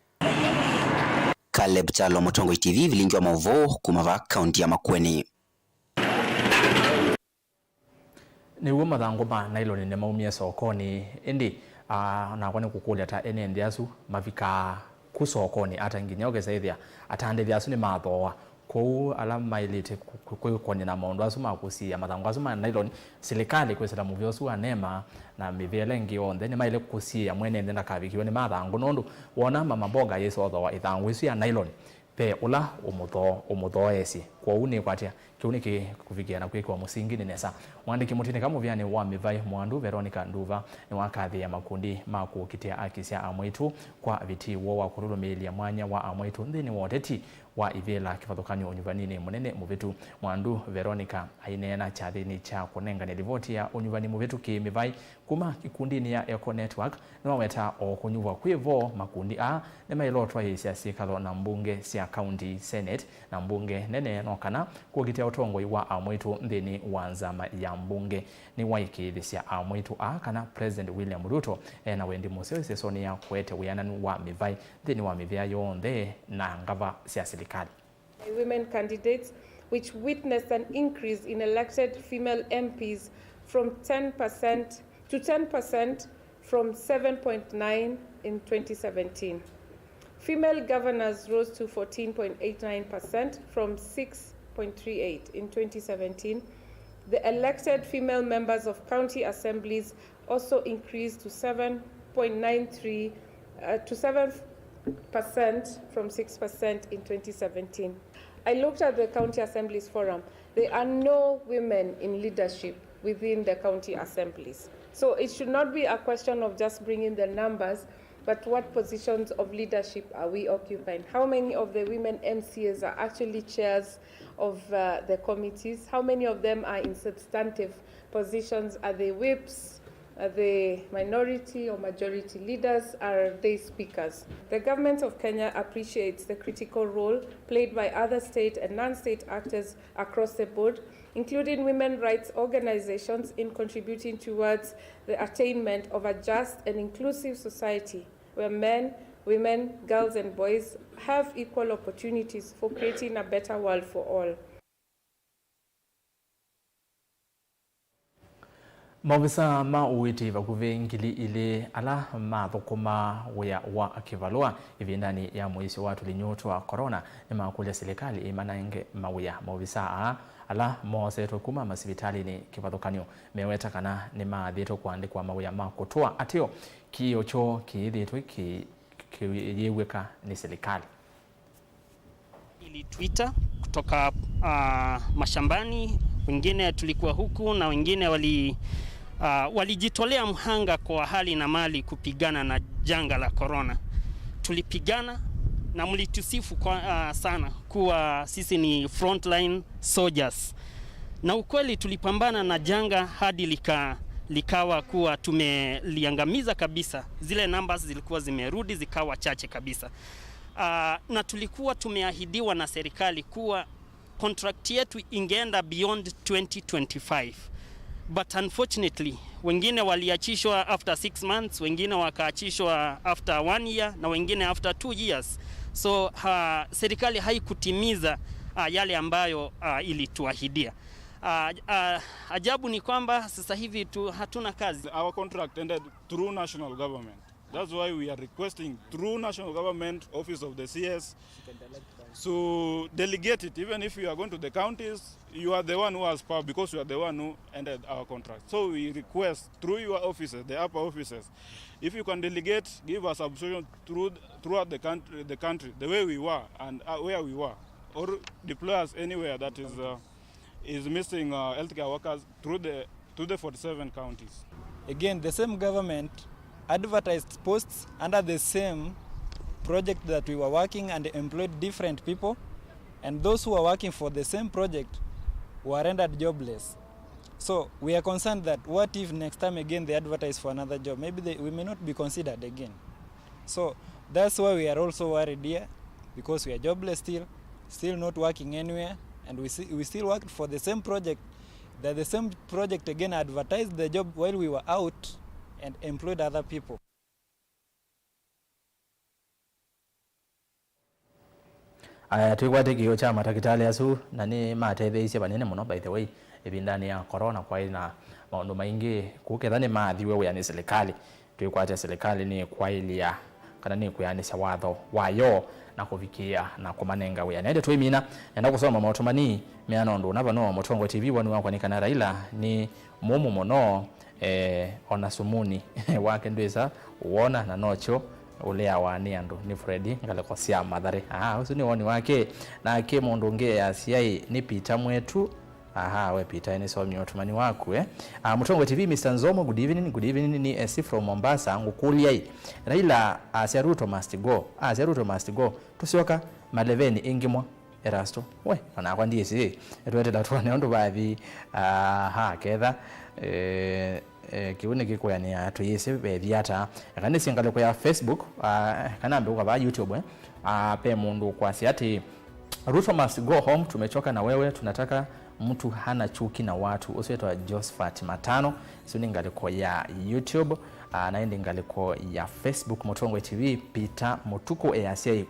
Caleb Kyalo, Mũtongoi T V, vilingi wa maũvoo kuma va kaunti ya Makueni. Nĩw'o mathangũ ma nailoni nĩmaumie sokonĩ, ĩndĩ, aa, nakwa nĩkũkũlya ta ene nthĩ asu mavikaa ku sokonĩ ata nginya ũkesa ĩthĩa atandĩthya asu nĩmathooa? Kwoou ala maĩlĩte kũ-, kũ-, kwĩkony'a na maũndũ asu ma kũsiĩĩa mathangũ asu ma nailoni, silikalĩ kwĩsĩla mũvea ũsu wa NEMA na mĩvea ĩla ĩngĩ yonthe nĩmaĩle kũsiĩĩa mwene nthĩ ndakavikĩwe nĩ mathangũ, nũndũ wona mama mboga yĩsothooa ĩthangũ ĩsu ya nailoni, ve ũla ũmũthoo-, ũmũthooesye. Kwoou nĩkwatya kĩu nĩkĩkũvikĩa na kwĩkĩwa mũsingi nĩ nesa. Mwandĩki mũtĩnĩka mũvĩanĩ wa mĩvaĩ Mwandu Veronica Nduva nĩwakathĩĩa makundi ma kũkitĩa aki sya amwaitũ kwa vitii woo wa kũlũlũmĩĩlya mwanya wa amwaitũ nthĩnĩ wa ũteti wa ivĩla kĩvathũkany'o ũnyuvaninĩ mũnene mũvĩtu. Mwandu Veronica aineena kyathĩnĩ kya kũnengane livoti ya ũnyuvani mũvĩtu kĩ-mĩvaĩ kuma ikundinĩ ya Eco Network, nĩwaweta o kũnyuvwa kwĩ vo makundi aa nĩmaĩle ũtwaĩĩsya syĩkalo na mbunge sya county senate na mbunge nene, no kana kũkitĩa ũtongoi wa amwaitũ nthĩnĩ wa nzama ya mbunge. Nĩwaĩkĩĩthĩsya amwaitũ aa kana President William Ruto e na wendi mũseo ĩsesonĩ ya kũete wĩananu wa mĩvaĩ nthĩnĩ wa mĩvĩa yonthe na ngava sya silikalĩ. By women candidates, which witnessed an increase in elected female M Ps from ten percent to ten percent from seven point nine in twenty seventeen. Female governors rose to fourteen point eight nine percent from six point three eight in twenty seventeen. The elected female members of county assemblies also increased to seven point nine three, uh, to seven percent from six percent in twenty seventeen. I looked at the County Assemblies Forum. There are no women in leadership within the county assemblies. So it should not be a question of just bringing the numbers, but what positions of leadership are we occupying? How many of the women M C As are actually chairs of, uh, the committees? How many of them are in substantive positions? Are they whips? Are they minority or majority leaders? Are they speakers? The government of Kenya appreciates the critical role played by other state and non-state actors across the board, including women rights organizations, in contributing towards the attainment of a just and inclusive society where men, women, girls and boys have equal opportunities for creating a better world for all. Maovisaa ma ũiiti vakuvĩ ngili ilĩ ala mathũkũmaa wĩa wa kĩvalũa ĩvindanĩ ya mũisyo wa tũlinyũ twa corona nĩmakũlya silikalĩ ĩmanenge mawĩa. Maovisaa aa, ala moosetwe kuma masivitalĩnĩ kĩvathũkany'o, meweta kana nĩmaathĩtwe kũandĩkwa mawĩa ma kũtũa ateo kĩĩo kyoo kĩĩthĩĩtwe kĩ-, kĩyĩw'ĩka nĩ silikalĩ. Ilitwita kutoka, ah, mashambani, wengine tulikuwa huku na wengine wali-, ah, walijitolea mhanga kwa hali na mali kupigana na janga la corona. Tulipigana na mlitusifu kwa, ah, sana kuwa sisi ni frontline soldiers. Na ukweli tulipambana na janga hadi lika-, likawa kuwa tumeliangamiza kabisa. Zile numbers zilikuwa zimerudi zikawa chache kabisa. Ah, na tulikuwa tumeahidiwa na serikali kuwa contract yetu ingeenda beyond twenty twenty-five. But unfortunately, wengine waliachishwa after six months, wengine wakaachishwa after one year, na wengine after two years. So, ha, serikali haikutimiza, ah, yale ambayo, ah, ilituahidia. Ah, ah, ajabu ni kwamba sasa hivi tu hatuna kazi. Our contract ended through national government. That's why we are requesting through national government, office of the C S, to delegate it. Even if you are going to the counties, you are the one who has power because you are the one who ended our contract. So we request through your offices, the upper offices, if you can delegate, give us substitution through, throughout the country, the country, the way we were and uh, where we were, or deploy us anywhere that is uh, is missing uh, healthcare workers through the to the forty-seven counties. Again, the same government advertised posts under the same project that we were working and employed different people, and those who are working for the same project were rendered jobless. So we are concerned that what if next time again they advertise for another job? Maybe they, we may not be considered again. So that's why we are also worried here, because we are jobless still, still not working anywhere, and we, see, we still worked for the same project, that the same project again advertised the job while we were out and employed other people. Aya, twĩkwate kĩĩo kya matakĩtalĩ asu, na nĩ matetheeisye vanene mũno, by the way, ĩvindanĩ ya corona. Kwaĩ na maũndũ maingĩ kũketha nĩmaathiwe wĩa nĩ silikalĩ. Twĩkwate silikalĩ nĩkwaĩlya kana nĩkwĩanĩsya watho wayo na kũvikĩĩa na kũmanenga wĩa. Na ĩndĩ tũimina, nenda kũsoma maũtũmani meana ũndũ ũna vano Mũtongoi T V, woni wakwa nĩ kana Raila nĩ mũmũ mũno, eh, ona sumuni wake ndwĩsa wona, na nokyo ũleawa nĩ andũ nĩ Fred ngalĩko sya Mathare. Aa, ũsu nĩ woni wake. Nake mũndũ ũngĩ easya ĩ, nĩ Peter Mwetu. Aha, we Peter, nĩsomie ũtũmani waku, eh? Ah, Mũtongoi T V, Mister Nzomo, good evening, good evening, ni S C from Mombasa, ngũkũlya ĩ, Raila asya Ruto must go, asya Ruto must go, tũsyoka maleveni ĩngĩ mwa Erasto? We, onakwa ndyĩsĩ, nĩtwetela twone ũndũ vathi. Aha, ketha, eh, eh, kĩu nĩkĩkwĩanĩa tũyĩsĩ vethi ata. Eka nĩsĩ ngalĩko ya Facebook, ah, kana mbĩũka vaa YouTube, eh? Ah, pe mũndũ ũkwasya atĩ, Ruto must go home, tumechoka na wewe, tunataka mtu hana chuki na watu. Ũsu wĩtawa Josephat Matano. Isu nĩ ngalĩko ya YouTube. Ah, na ĩndĩ ngalĩko ya Facebook, Mũtongoi T V, Peter Mũtukũ easya ĩ,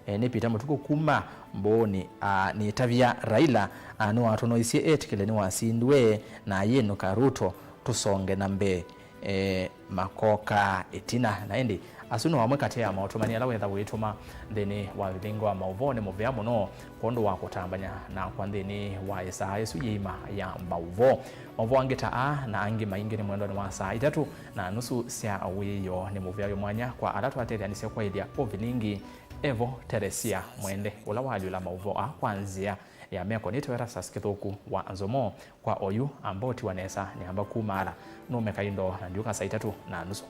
eh, nĩ Peter Mũtukũ kuma Mbũũnĩ. Ah, nĩtavya Raila, ah, nĩwatonoisye etĩkĩle nĩwasindwe na ayĩnũka Ruto, tũsonge na mbee. Eh, makoka ĩtina. Na ĩndĩ, asu no amwe katĩ ya maũtũmani ala wetha ũitũma nthĩnĩ wa vilingi wa maũvoo. Nĩ mũvea mũno kwondũ wa kũtambany'a nakwa nthĩnĩ wa ĩsaa ĩsu yĩima ya maũvoo. Maũvoo angĩ ta aa na angĩ maingĩ nĩ mwendonĩ wa saa itatũ na nusu sya wĩoo. Nĩ mũvea wĩ mwanya kwa ala twatetheanisye kwaĩlya ũvilingi. Evo Teresia Mwende, ũla waalyũla maũvoo aa kwa nzĩa ya meko, nĩtawa Erastus Kĩthũku wa Nzomo. Kwa oyu ambao tiwa nesa, nĩamba kumaala. Nũme kaindo na ndiũka saa itatũ na nusu.